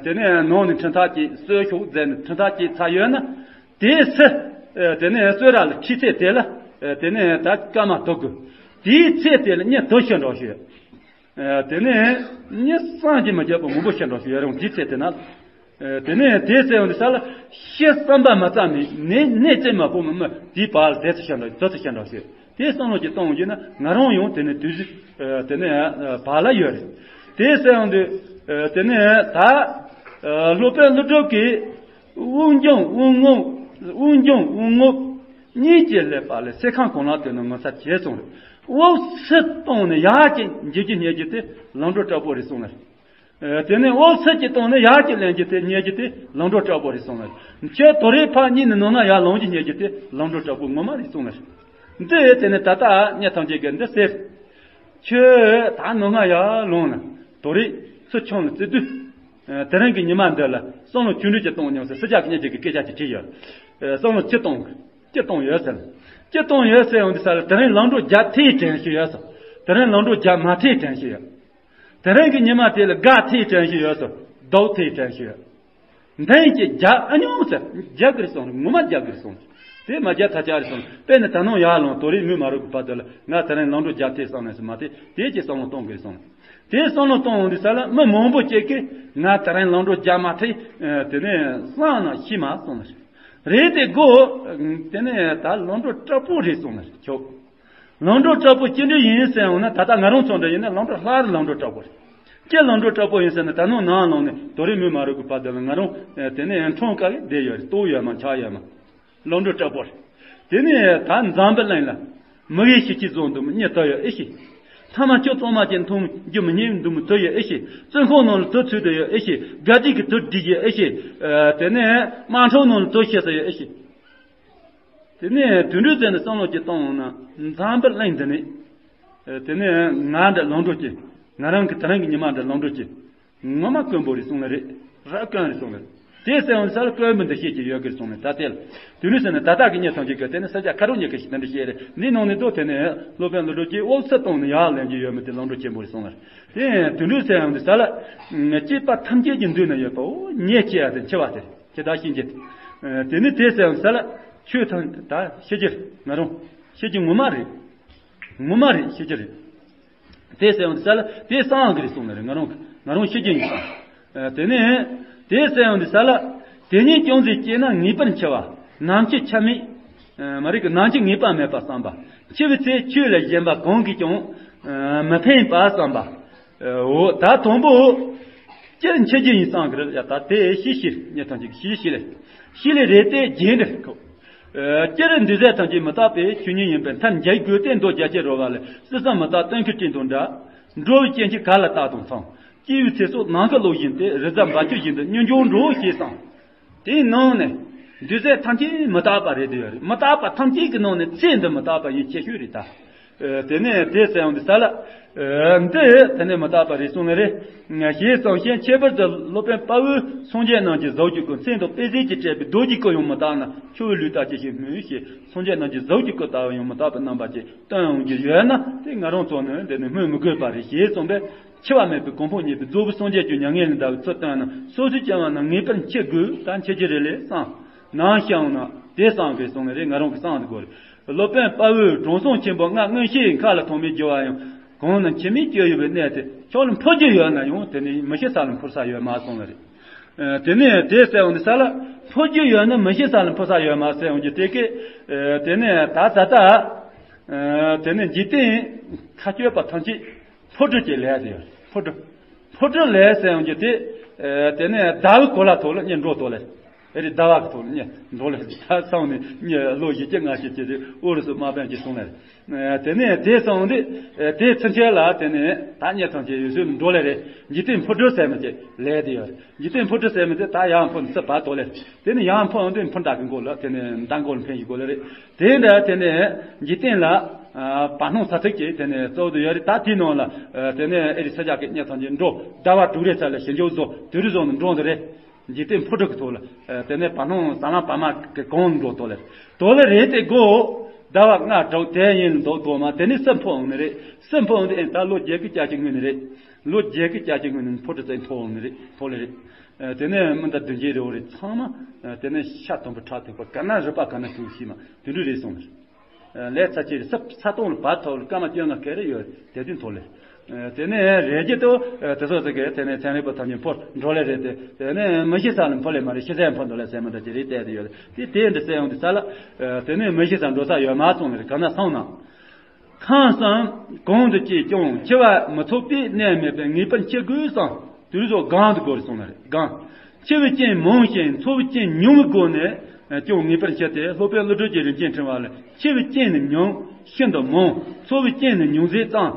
དེ་ནས་ནང་ནས་ཁྲིམས་ཐག་བཅད། གསོད་ཤོག་མཛད་ནས་ཁྲིམས་ཐག་བཅད་ཚར་ཡོད་ན། དེའི་ཚེ་དེ་ནས་གསོད་ར་ལ་ཁྲིད་ཚེ་དེ་ལ་དེ་ནས་ད་སྐར་མ་དུ་དགོས། དེའི་ཚེ་དེ་ལ་མྱི་དུ་ཤི་འགྲོ་ཤོད། དེ་ནས་མྱི་བསམ་གྱིས་མི་ཁྱབ་པ་མང་པོ་ཤི་འགྲོ་ཤོད་ཡོད་རུང་དེའི་ཚེ་དེ་ན། དེ་ནས་དེ་ཟེར་བ་འདི་ས་ལ་ཤི་བསམ་པ་མ་ཚང་ནས་ནད་ནད་ཙེ་མ་ཕོག་མི་མི་དེའི་བར་ལ་དེ་ཚོ་ཤི་འགྲོ་དེ་ཚོ་ཤི་འགྲོ་ཤོད། དེ་བསམ་བློ་ཅིག་གཏོང་རྒྱུ་ན་ང་རང་ཡང་དེ་ནས་དུས་ཚོད་དེ་ནས་བར་ལ་ཡོད་རེད། དེ་ཟེར་བ་འདི་དེ་ནས་ད་སློབ་དཔོན་ཀླུ་སྒྲུབ་ཀྱིས། དབུགས་འབྱུང་དབུགས་རྔུབ། དབུགས་འབྱུང་དབུགས་རྔུབ་གཉིས་ཀྱིས་བསླད་པ་ལས་སྲེད་ཁང་གང་ལ་དེ་ནི་ངོ་ཚ་བྱས་གསུངས་རེད། དབུགས་ཚུར་བཏང་ནས་ཡར་ཅིག་འཇུག་རྒྱུ་རྙེད་རྒྱུ་དེ་ལང་གྲོ་དྲག་པོ་རེད་གསུངས་ནས། དེ་ནས་དབུགས་ཚུར་ཅིག་བཏང་ནས་ཡར་ཅིག་ལེན་རྒྱུ་དེ་རྙེད་རྒྱུ་དེ་ལང་གྲོ་དྲག་པོ་རེད་གསུངས་ནས། ཁྱོད་དོ་རེ་ཕར་གཉིས་ནས་ནང་ན་ཡར་ལོང་རྒྱུ་རྙེད་རྒྱུ་དེ་ལང་གྲོ་དྲག་པོ་ངོ་མ་རེད་གསུངས་ནས། འདི་དེ་ནས་ད་ལྟ་མྱི་ཐམས་ཅད་ཀྱིས་འདི་ཟེར། ཁྱོད་ད་ནང་ན་ཡར་ལོང་ན་དོ་རེ་ཚུར་ཆང་ལ་བརྩི་དུས། དེ་རིང་གི་ཉི་མ་འདི་ལ་བསམ་བློ་བཅོས་འགྲོས་ཅིག་གཏོང་སྙམ་ཟེར་སྲིད་ཇ་གི་གཉེར་རྒྱུ་གི་སྐད་ཆ་ཅིག་བྲིས་ཡོད། བསམ་བློ་ཅི་གཏོང་ཅི་གཏོང་ཡོད་ཟེར། ཅི་གཏོང་ཡོད་ཟེར་འོང་དུས་ས་ལ་དེ་རིང་ལང་གྲོ་རྒྱག་ཐེངས་དྲན་ཞུ་ཡོད་ཟེར། དེ་རིང་ལང་གྲོ་རྒྱག་མ་ཐེངས་དྲན་ཞུ་ཡོད། དེ་རིང་གི་ཉི་མ་དེ་ལ་དགའ་ཐེངས་དྲན་ཞུ་ཡོད་ཟེར། སྡུག་ཐེངས་དྲན་ཞུ་ཡོད། འདི་ཡིན་གྱི་རྒྱག་ཨ་ཉོང་ཟེར། རྒྱག་གི་རེད་གསུངས། ངོ་མ་རྒྱག་གི་རེད་གསུངས། དེ་མ་རྒྱག་ཐ་ཆག་རེད་གསུངས། དཔེར་ན་ད་ནང་ཡར་ལོང་དོ་རེ་མུན་མ་རུབ་ཀྱི་བར་དུ་ལ་ང་དེ་རིང་ལང་གྲོ་རྒྱག་ཐེངས་བསམ་ནས་སུ་མ་དེ་དེ་ཅི་བསམ་བློ་གཏོང་དགོས་གསུངས། དེ་བསམ་བློ་གཏོང་འོང་དུས་ས་ལ་མི་མང་པོ་ཅིག་གིས་ང་དེ་རིང་ལང་གྲོ་རྒྱག་མ་ཐེངས་དེ་ནས་བསམ་ན་ཤི་མ་གསུངས་ནས། རེད་དེ་དགོས། དེ་ནས་ད་ལང་གྲོ་དྲག་པོ་རེད་གསུངས་ནས་ཆོག། ལང་གྲོ་དྲག་པོ་ཅི་འདྲ་ཡིན་ཟེར་འོང་ན། ད་ལྟ་ང་རང་ཚོ་འདྲ་ཡིན་ན་ལང་གྲོ་ལྷག་རེད། ལང་གྲོ་དྲག་པོ་རེད། ཅི་ལང་གྲོ་དྲག་པོ་ཡིན་ཟེར་ན། ད་ནང་ནང་ལོང་ནས་དོ་རེ་མུན་མ་རུབ་ཀྱི་བར་དུ་ལ་ང་རང་དེ་ནས་འཕྲང་ཀ་གི་བསྡད་ཡོད་རེད། ལྟོགས་ཡོད་མ་འཆག་ཡོད་མ། ལང་གྲོ་དྲག་པོ་རེད། དེ་ནས་ད་འཛམ་བུ་གླིང་ལ་མི་གི་ཤི་ཁྱི་བཟོ་འདུག་མི་གཉིད་ཐུབ་ཡོད་ཨེ་ཤེས། ཐ་མ་ཁྱོད་གཙང་མ་ཅན་མཐོང་རྒྱུ་མི་རྙེད་འདུག་མི་ཐུབ་ཡོད་ཨེ་ཤེས། བཙོན་ཁང་ནང་ལ་དུ་ཚུད་དུ་ཡོད་ཨེ་ཤེས། དགའ་སྡིག་གི་དུ་སྒྲིག་ཡོད་ཨེ་ཤེས། དེ་ནས་དམག་འཁྲུག་ནང་ལ་དུ་ཤི་ས་ཡོད་ཨེ་ཤེས། དེ་ནས་དུད་འགྲོའི་རྩེ་ནས་བསམ་བློ་ཅིག་བཏང་ཡོང་ན། འཛམ་བུ་གླིང་འདི་ནས། དེ་ནས་ང་འདྲ་ལང་གྲོ་ཅིག་ང་རང་གི་དེ་རིང་གི་ཉི་མ་འདྲ་ལང་གྲོ་ཅིག་ངོ་མ་དཀོན་པོ་རེད་གསུངས་ལ་རེད། ར་དཀོན་རེད་གསུངས་ལ་རེད། དེ་ཟེར་འོང་ས་ལ་དཀོན་པོ་འདི་ཤེས་ཀྱི་ཡོད་གི་རེད་གསུངས་ནས། ད་དེ་ལ་དུད་འགྲོའི་རྩེ་ནས་ད་ལྟ་གི་མྱི་ཐམས་ཅད་ཀྱིས་དེ་ནས་ས་ཆ་ཁ་རོག་ཉེ་གི་ཞིག་དེ་འདྲ་བཤད་རེད། འདི་ནང་ནས་འདུག་དེ་ནས་སློབ་དཔོན་ཀླུ་སྒྲུབ་ཀྱིས་དབུགས་ཚུར་བཏང་ནས་ཡར་ལེན་གྱི་ཡོད་མི་དེ་ལང་གྲོ་ཆེན་པོ་རེད་གསུངས་ལ་རེད། དེ་དུད་འགྲོའི་རྩེ་འོང་དུས་ས་ལ་སྐྱེས་པ་ཐམས་ཅད་ཀྱི་མདུན་ན་ཡོད་པའོ། ཉེ་སྐྱེ་ཡ་དེ་འཆི་བ་དེ་རེད། ཇི་ལྟར་གཤིན་རྗེ་དེ་ནི་དེ་ཟེར་ཡང་ས་ལ་ཆོས་ཐམས་ད་ཤི་རྒྱུ་རེད། ང་རང་ཤི་རྒྱུ་ངོ་མ་རེད། ངོ་མ་རེད། ཤི་རྒྱུ་རེད། དེ་ཟེར་ཡང་ས་ལ་དེ་གསང་གི་རེད་གསུངས་ནི་རེད། ང་རང་ང་རང་ཤི་རྒྱུ་ཡིན་གསུངས། དེ་ནས་དེ་ཟེར་ཡང་འདི་ས་ལ་དེ་ཉིད་ཅུང་ཟད་སྐྱེས་ན་ངེས་པར་འཆི་བ། ནམ་འཆི་ཆ་མེད་མ་རིག་གི་ནམ་འཆི་ངེས་པ་མེད་པ་བསམ་པ། འཆི་བའི་ཚེ་ཆོས་ལ་ཞེན་པ་གང་གིས་ཀྱང་མི་ཕན་པ་བསམ་པ། འོ་ད་དང་པོ། སྤྱིར་འཆི་རྒྱུ་ཡིན་བསམ་གི་རེད། ཡ་ད་དེ་ཤི་ཤི་རེད། མྱི་ཐམས་ཅད་ཀྱི་ཤི་ཤི་རེད། ཤི་ལེ་རེད་དེ་རྗེས་འདྲི་ཁོ། སྤྱིར་འདུས་བྱས་ཐམས་ཅད་མི་རྟག་པའི་ཆོས་ཉིད་ཡིན་པས་མཐར་འཇལ་དགོས་ཏེ་མདོ་རྒྱ་ཆེར་རོལ་པ་ལས། སྲིད་གསུམ་མི་རྟག་སྟོན་ཁའི་སྤྲིན་དང་འདྲ། འགྲོ་བའི་སྐྱེ་འཆི་ག་ལ་བརྟག་དང་མཚུངས། སྐྱེ་བའི་ཚེ་སྲོག་ནམ་མཁའ་ཀློག་བཞིན་ཏེ། རི་གཟར་འབབ་ཆུ་བཞིན་དུ་མྱུར་འགྱུར་འགྲོ་ཞེས་གསུངས། དེའི་ནང་ནས་འདུས་བྱས་ཐམས་ཅད་མི་རྟག་པ་རེད་དེ་ཡོད་རེད། མི་རྟག་པ་ཐམས་ཅད་ཀྱི་ནང་ནས་ཚེ་འདི་མི་རྟག་པ་ཡིན་ཆེ་ཤོས་རེད་ད། དེ་ནས་དེ་ཟེར་ཡང་འདི་ས་ལ། འདི་དེ་ནས་མི་རྟག་པ་རེད་གསུངས་ནི་རེད། ཞེས་གསུངས་ཤིང་། ཁྱད་པར་དུ་སློབ་དཔོན་དཔའ་བོས་སངས་རྒྱས་རྣམས་ཀྱི་གཟུགས་ཀྱི་སྐུ། མཚན་དང་དཔེ་བྱད་ཀྱིས་སྤྲས་པའི་རྡོ་རྗེའི་སྐུ་ཡང་མི་རྟག་ན། ཁྱོད་བུ་ལུས་རྟག་ཅི་ཞིག་སྨོས་ཞེས། སངས་རྒྱས་རྣམས་ཀྱི་གཟུགས་ཀྱི་སྐུ་ལྟ་བུ་ཡང་མི་རྟག་པའི་རྣམ་པ་ཅིག་སྟོན་ཡོང་རྒྱུ་ཡོད་ན། དེ་ང་རང་ཚོ་ནི་འདི་ནི་སྨོས་མི་དགོས་པ་རེད་ཞེས་གསུངས་པས། འཆི་བ་མེད་པའི་གོ་འཕང་བརྙེས་པའི་རྫོགས་པའི་སངས་རྒྱས་ཀྱི་མྱ་ངན་ལས་འདའ་བའི་ཚུལ་སྟོན་ན། སོ་སོའི་སྐྱེ་བ་ན་ངེས་པར་འཆི་དགོས། ད་འཆི་རྒྱུ་རེད་ལས་བསམ། ནང་བཤད་ན་དེ་བསམ་དགོས་གསུངས་ནི་རེད། ང་རང་གི་བསམ་དགོས་རེད། སློབ་དཔོན་དཔའ་བོས་དྲང་སྲོང་ཆེན་པོ་ལྔ་མངོན་ཤེས་མཁའ་ལ་ཐོགས་མེད་རྒྱུ་བ་ཡང་། གང་ན་འཆི་མེད་སྤྱོད་ཡུལ་བའི་གནས་དེ། ཁྱོད་ལ་འཕུར་རྒྱུ་ཡོད་ན་ཡང་དེ་ནི་མི་ཤི་ས་ལ་འཕུར་ས་ཡོད་མ་གསུངས་ནི་རེད། དེ་ནས་དེ་ཟེར་འོང་དུས་ས་ལ་འཕུར་རྒྱུ་ཡོད་ན་མི་ཤི་ས་ལ་འཕུར་ས་ཡོད་མ་ཟེར་འོང་རྒྱུ་དེ་གས། དེ་ནས་ད་ད་ད། དེ་ནས་འཇིག་རྟེན་མཁའ་སྤྱོད་པ་ཐམས་ཅད་འཕུར་གྲུ་ཅིག་ལས་ཟེར། འཕུར་གྲུ། འཕུར་གྲུ་ལས་ཟེར་འོང་རྒྱུ་དེ། དེ་ནས་ཟླ་བའི་གོ་ལ་ཐོག་ལ་གཉིད་འགྲོ་ཐུབ་ལེ། ཨེ་རེད། ཟླ་བ་གི་ཐོག་ལ་གཉིད་འགྲོ་ལེ། ད་སོང་ནས་གཉིད་ལོ་བཞི་བཅུ་ལྔ་བཅུ་ཅིག་རེད། ཨུ་རུ་སུ་དམག་དཔོན་གྱིས་གསུངས་ལེ། དེ་ནས་དེ་སོང་དུས་དེ་ཚུན་ཆད་ལ་དེ་ནས་ད་གཉིད་ཐམས་ཅད་ཡོད་ཚུལ་འགྲོ་ལེ་རེད། འཇིག་རྟེན་འཕུར་གྲུ་ཟེར་མི་དེ་ལས་དེ་ཡོད་རེད། འཇིག་རྟེན་འཕུར་གྲུ་ཟེར་མི་དེ་ད་ཡར་འཕུར་ནས་ཚུར་བབས་ཐུབ་ལེ། དེ་ནས་ཡར་འཕུར་འོང་དུས་འཕུར་མདའ་གི་མགོ་ལ་དེ་ནས་མདའ་མགོ་ལ་འཕེན་ཞིག་དགོས་ལེ་རེད། དེ་འདྲ་དེ་ནས་འཇིག་རྟེན་ལ་བར་སྣང་ས་ཚིགས་ཀྱི་དེ་ནས་གཙོ་བོ་དེ་ཡོད་རེད། ད་དེའི་ནང་ལ་དེ་ནས་ཨེ་རི་ས་ཆ་གི་གཉིད་ཐམས་ཅད་འགྲོ། ཟླ་བ་དྲུག་རེ་ཚར་ལ་ཞིབ་འཇུག་བཟོ། དུས་རེ་བཟོ་ནས་འགྲོ་འདི་རེད། འཇིག་རྟེན་འཕུར་གྲུ་གི་ཐོག་ལ། དེ་ནས་བར་སྣང་ས་ལམ་བར་མ་གི་གོང་འགྲོ་ཐུབ་ལེ། ཐུབ་ལེ་རེད་དེ་དགོས། ཟླ་བ་ལྔ་དྲུག་དེ་ཡིན་འདུག་དོ་མ། དེ་ནས་སུ་འཕོ་འོང་ནི་རེད། སུ་འཕོ་འོང་དེ་ཨེ་ད་ལོ་བརྒྱད་ཀྱི་བརྒྱད་ཅུ་སྔོན་ནི་རེད། ལོ་བརྒྱད་ཀྱི་བརྒྱད་ཅུ་སྔོན་ནི་འཕོ་དྲི་ཙེ་འཕོ་འོང་ནི་རེད། འཕོ་ལེ་རེད། དེ་ནས་མི་འདི་བདུན་གྱི་རི་བོ་རེད། ཚང་མ་དེ་ནས་ཤ་དུམ་བུ་ཁྲག་ཐིགས་པ་ག་ན་རུས་པ་ག་ན་ཐུག་ཤི་མ་དུད་འགྲོ་རེད་སོང་ནི་རེད། ལས་ཚ་ཆེ་རེད། ས་ས་སྟོང་ལ་བར་ཐོག་ལ་སྐར་མ་བཅོ་ལྔ་ག་རེ་ཡོད་དེ་དུས་མཐོ་ལེ། དེ་ནས་རེ་རྒྱུ་དུ་དེ་ཚོ་ཟེར་གི་དེ་ནས་ཚན་རིག་པ་ཐམས་ཅད་འཕོ་འགྲོ་ལེ་རེད་དེ། དེ་ནས་མི་ཤི་ས་ལ་འཕོ་ལེ་མ་རེད། ཤི་ས་འཕོ་འགྲོ་ལེ་ཟེར་མི་འདྲ་ཅི་རེད་བལྟས་དེ་ཡོད་དེ། དེ་འདྲ་ཟེར་ཡོང་དུས་ས་ལ་དེ་ནས་མི་ཤི་ས་འགྲོ་ས་ཡོད་མ་སོང་ནི་རེད། ག་ན་སོང་ན། ཁམས་གསུམ་གང་དུ་སྐྱེས་ཀྱང་། འཆི་བ་མི་ཐོབ་པའི་གནས་མེད་པས། ངེས་པར་འཆི་དགོས་བསམ། དུས་སོ་གང་དུ་གོ་རེ་སོང་ན་རེད། གང་། འཆི་བའི་རྐྱེན་མང་ཞིང་། འཚོ་བའི་རྐྱེན་ཉུང་བའི་སྒོ་ནས་ཀྱང་ངེས་པར་འཆི་སྟེ། སློབ་དཔོན་ཀླུ་སྒྲུབ་ཀྱི་རིམ་བྱོན་ཕྲེང་བ་ལ། འཆི་བའི་རྐྱེན་ནི་ཉུང་ཤིན་ཏུ་མང་། འཚོ་བའི་རྐྱེན་ནི་ཉུང་ཟད་ཙམ།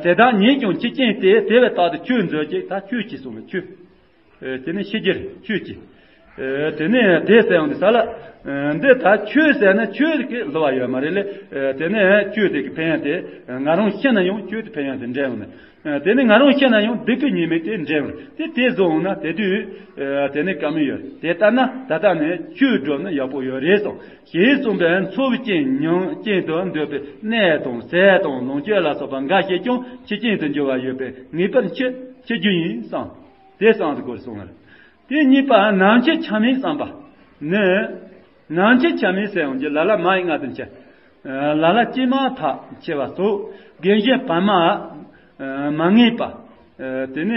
དེ་དག་ཉིད་ཀྱང་འཆི་རྐྱེན་སྟེ། དེ་བས་རྟག་ཏུ་ཆོས་མཛོད་ཅིག། ད་ཆོས་ཅིག་གསུངས་ལ་ཆོས། དེ་ནི་ཤི་རྒྱུར་ཆོས་ཀྱི། དེ་ནི་དེ་ཟེར་ཡང་དེ་ས་ལ། འདི་ད་ཆོས་ཟེར་ན་ཆོས་ཀྱི་བསླུ་བ་ཡོད་མ་རེད་ལེ། དེ་ནི་ཆོས་དེ་གི་ཕན་ཡོན་དེ་ང་རང་ཤི་ན་ཡང་ཆོས་དེ་ཕན་ཡོན་དེ་འདྲ་ཡོང་ནས། དེ་ནི་ང་རང་ཤི་ན་ཡང་སྡིག་པའི་ཉེས་དམིགས་དེ་འདྲ་ཡོང་དེ་དེ་བཟོ་འོང་ན་དེ་དུས། དེ་ནི་དཀའ་མོ་ཡོད་དེ་ལྟར་ན་ད་ལྟ་ནས་ཆོས་སྒྲུབ་ན་ཡག་པོ་ཡོད་རེད་གསུངས། ཞེས་གསུངས་པས། འཚོ་བའི་རྐྱེན་ཉུང་རྐྱེན་དུ་འདོད་པའི་གནས་དང་ཟས་དང་ལོངས་སྤྱོད་ལ་སོགས་པ་འགའ་ཞིག་ཀྱང་འཆི་རྐྱེན་དུ་འགྱུར་བ་ཡོད་པས། ངེས་པར་འཆི་འཆི་རྒྱུ་ཡིན་བསམ། དེ་བསམ་དུ་གོ་གསུངས་པ་རེད། དེ་གཉིས་པ་ནམ་འཆི་ཆ་མེད་བསམ་པ་ནི། ནམ་འཆི་ཆ་མེད་ཟེར་ཡོང་རྒྱུ་ལ་ལ་མ་ཡི་ང་དུ་འཆི། ལ་ལ་སྐྱེས་མ་ཐག་འཆི་བ་སོགས་རྒན་གཞོན་བར་མ་མ་ངེས་པ། དེ་ནས་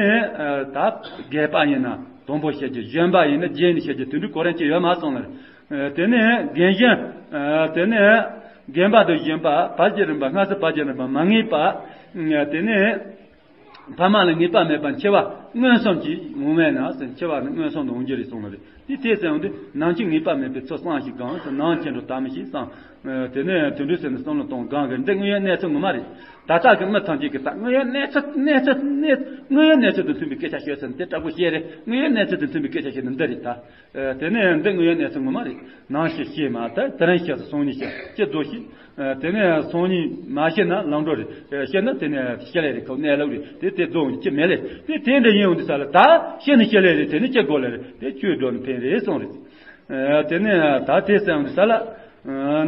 ད་རྒས་པ་ཡིན་ན་དང་པོ་བཤད་རྒྱུ། གཞོན་པ་ཡིན་ན་རྗེས་ནས་བཤད་རྒྱུ་དེ་འདྲའི་གོ་རིམ་ཅིག་ཡོད་མ་སོང་ལ། དེ་ནས་རྒན་གཞོན། དེ་ནས་རྒན་པ་དང་གཞོན་པ་བར་གྱི་རིམ་པ། སྔ་ཕྱི་བར་གྱི་རིམ་པ་མ་ངེས་པ། དེ་ནས། ཕ་མ་ལ་ངེས་པ་མེད་པར་འཆི་བ་མངོན་སུམ་གྱིས་འོང་བས་ན་ཟེར། འཆི་བ་ནི་མངོན་སུམ་དུ་འོང་རྒྱུ་རེད་གསུངས་པ་རེད། དེ་དེ་ཟེར་ཡོང་དུས་ནང་ཆོས་ངེས་པ་མེད་པའི་ཚུལ་བསམ་ཞིག་གང་ཟེར། ནང་ཆོས་འགྲོ་ལྟ་མི་ཤེས་བསམ། དེ་ནས་དུད་འགྲོ་ཟེར་ནས་བསམ་བློ་གཏོང་གང་གི། འདི་དངོས་ཡོད་གནས་ཚུལ་ངོ་མ་རེད། ད་ལྟ་གི་མི་ཐམས་ཅད་ཀྱིས་ད་དངོས་ཡོད་གནས་ཚུལ་གནས་ཚུལ་གནས་དངོས་ཡོད་གནས་ཚུལ་དང་མཐུན་པའི་སྐད་ཆ་ཤོད་ཟེར་ན་དེ་དྲག་པོ་བཤད་རེད། དངོས་ཡོད་གནས་ཚུལ་དང་མཐུན་པའི་སྐད་ཆ་བཤད་ན་འདི་རེད་ད། དེ་ནས་འདི་དངོས་ཡོད་གནས་ཚུལ་ངོ་མ་རེད། ནང་ཞིག་ཤེས་མ་ད་དེ་རིང་ཤེས་སོང་ཉིན་ཤེས་ཅི་ཟློ་ཤེས། དེ་ནས་སང་ཉིན་མ་ཤེས་ན་ལམ་འགྲོ་རེད། ཤེས་ན་དེ་ནས་ཤེས་ལེ་རེད། ཁོ་གནས་ལུགས་རེད། དེ་དེ་རྫོགས་ཀྱི་མེད་ལེ། དེ་དེ་འདྲ་ཡིན་འོང་དུས་ས་ལ་ད་ཤེས་ནི་ཤེས་ལེ་རེད། དེ་ནི་ཅི་དགོས་ལེ་རེད། དེ་ཆོས་སྒྲུབ་ནི་ཕན་རེད་གསུངས་རེད། དེ་ནས་ད་དེ་ཟེར་འོང་དུས་ས་ལ།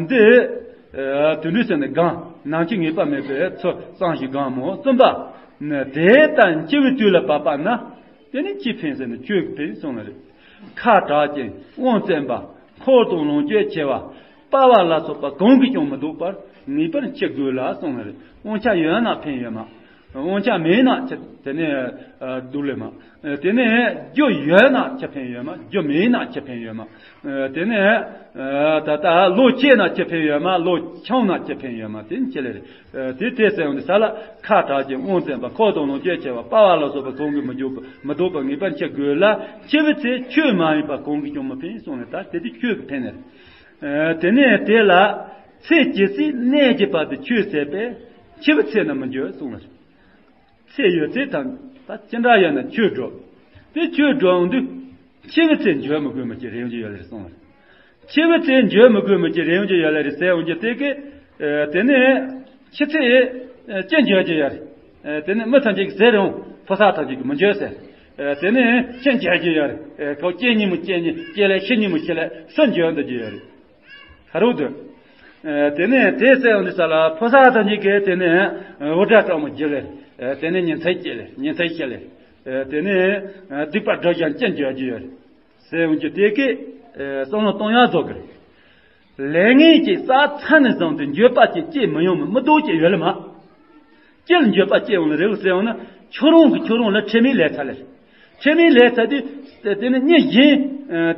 འདི་དུད་འགྲོ་ཟེར་ནི་གང་ནང་ཆོས་ངེས་པ་མེད་པའི་ཚུལ་བསམ་ཞིག་གང་མོ། གསུམ་པ། དེ་ལྟར་འཆི་བའི་དུས་ལ་བབ་པ་ན། དེ་ནི་ཅི་ཕན་ཟེར་ན་ཆོས་ཀྱི་ཕན་གསུངས་ལེ་རེད། ཁ་གྲག་ཅིང་དབང་བཙན་པ། འཁོར་དང་ལོངས་སྤྱོད་ཆེ་བ། དཔའ་བ་ལ་སོགས་པ་གང་གིས་ཀྱང་མི་བཟློག་པར་ངེས་པར་འཆི་དགོས་ལ་གསུངས་པ་རེད། དབང་ཆ་ཡོད་ན་ཕན་ཡོད་མ། དབང་ཆ་མེད་ན་འཆི་དེ་ནས་སྡུག་ལེ་མ། དེ་ནས་རྒྱུ་ཡོད་ན་འཆི་ཕན་ཡོད་མ། རྒྱུ་མེད་ན་འཆི་ཕན་ཡོད་མ། དེ་ནས་ད་ལྟ་ལོ་ཆེ་ན་འཆི་ཕན་ཡོད་མ། ལོ་ཆུང་ན་འཆི་ཕན་ཡོད་མ། དེ་ནི་ཆེ་ལེ་རེད། དེ་དེ་ཟེར་ཡོང་དུས་ས་ལ་ཁ་གྲག་ཅིང་དབང་བཙན་པ། འཁོར་དང་ལོངས་སྤྱོད་ཆེ་བ། དཔའ་བ་ལ་སོགས་པ་གང་གིས་མི་བཟློག་པ་མི་བཟློག་པར་ངེས་པར་འཆི་དགོས་ལ། འཆི་བའི་ཚེ་ཆོས་མ་ཡིན་པ་གང་གིས་ཀྱང་མི་ཕན་གསུངས་ནས། ད་དེ་དེ་ཆོས་ཀྱི་ཕན་ནི་རེད། དེ་ནས་དེ་ལ་ཚེ་ཇི་སྲིད་གནས་ཀྱི་བར་དུ་ཆོས་ཟད་པས་འཆི་བའི་ཚེ་ན་མི་འགྱུར་གསུངས་ལ། ཚེ་ཡོད་ཚད་དང་ད་ཅི་འདྲ་ཡོད་ན་ཆོས་སྒྲུབ། དེ་ཆོས་སྒྲུབ་འོང་དུས་འཆི་བའི་ཚེ་འགྱུར་མི་དགོས་མི་ཅི་རེ་ཡོང་རྒྱུ་ཡོད་ལེ་རེད་གསུངས་ལ། འཆི་བའི་ཚེ་འགྱུར་མི་དགོས་མི་ཅི་རེ་ཡོང་རྒྱུ་ཡོད་ལེ་རེད་ཟེར་འོང་རྒྱུ་དེ་གི། དེ་ནས་འཆི་ཚེ་ཅི་འགྱུར་རྒྱུ་ཡོད་རེད། དེ་ནས་མི་ཐམས་ཅད་ཀྱིས་ཟེར་རུང་ཕོ་གསར་ཐམས་ཅད་ཀྱིས་མི་འགྱུར་ཟེར། དེ་ནས་ཅི་འགྱུར་རྒྱུ་ཡོད་རེད། ཁོ་སྐྱེ་ཉིན་མོ་སྐྱེ་ཉིན་སྐྱེ་ལེ། ཤི་ཉིན་མོ་ཤི་ལེ། སུ་འགྱུར་འདི་རྒྱུ་ཡོད་རེད། ཧ་རུ་དུ། དེ་ནས་དེ་ཟེར་འོང་དུས་ས་ལ་ཕོ་གསར་ཐམས་ཅད་ཀྱིས་དེ་ནས་འུར་སྒྲ་སྤྲོ་མོ་བརྒྱབ་ལེ། དེ་ནས་ཉིན་མཚན་སྐྱེ་ལེ། ཉིན་མཚན་ཤི་ལེ། དེ་ནས་སྡིག་པ་སྒྲུབ་ཀྱང་ཅི་འགྱུར་རྒྱུ་ཡོད་ཟེར་འོང་རྒྱུ་དེ་གི་བསམ་བློ་གཏོང་ཡག་རྫོགས་གི་རེད། ལས་ངན་གྱི་བསགས་ཚར་ནས་བཟུང་སྟེ་འགྱོད་པ་ཅིག་སྐྱེ་མི་ཡོང་མི་མི་ལྡོག་ཅིག་ཡོད་ལེ་མ། སྤྱིར་འགྱོད་པ་སྐྱེ་འོང་ལེ་རེད་ཟེར་འོང་ན་ཁྱོད་རང་གིས་ཁྱོད་རང་ལ་ཁྲེལ་མེད་ལས་ཚར་ལེ། ཁྲེལ་མེད་ལས་ཚར་དུས་དེ་ནི་མྱི་གཞན་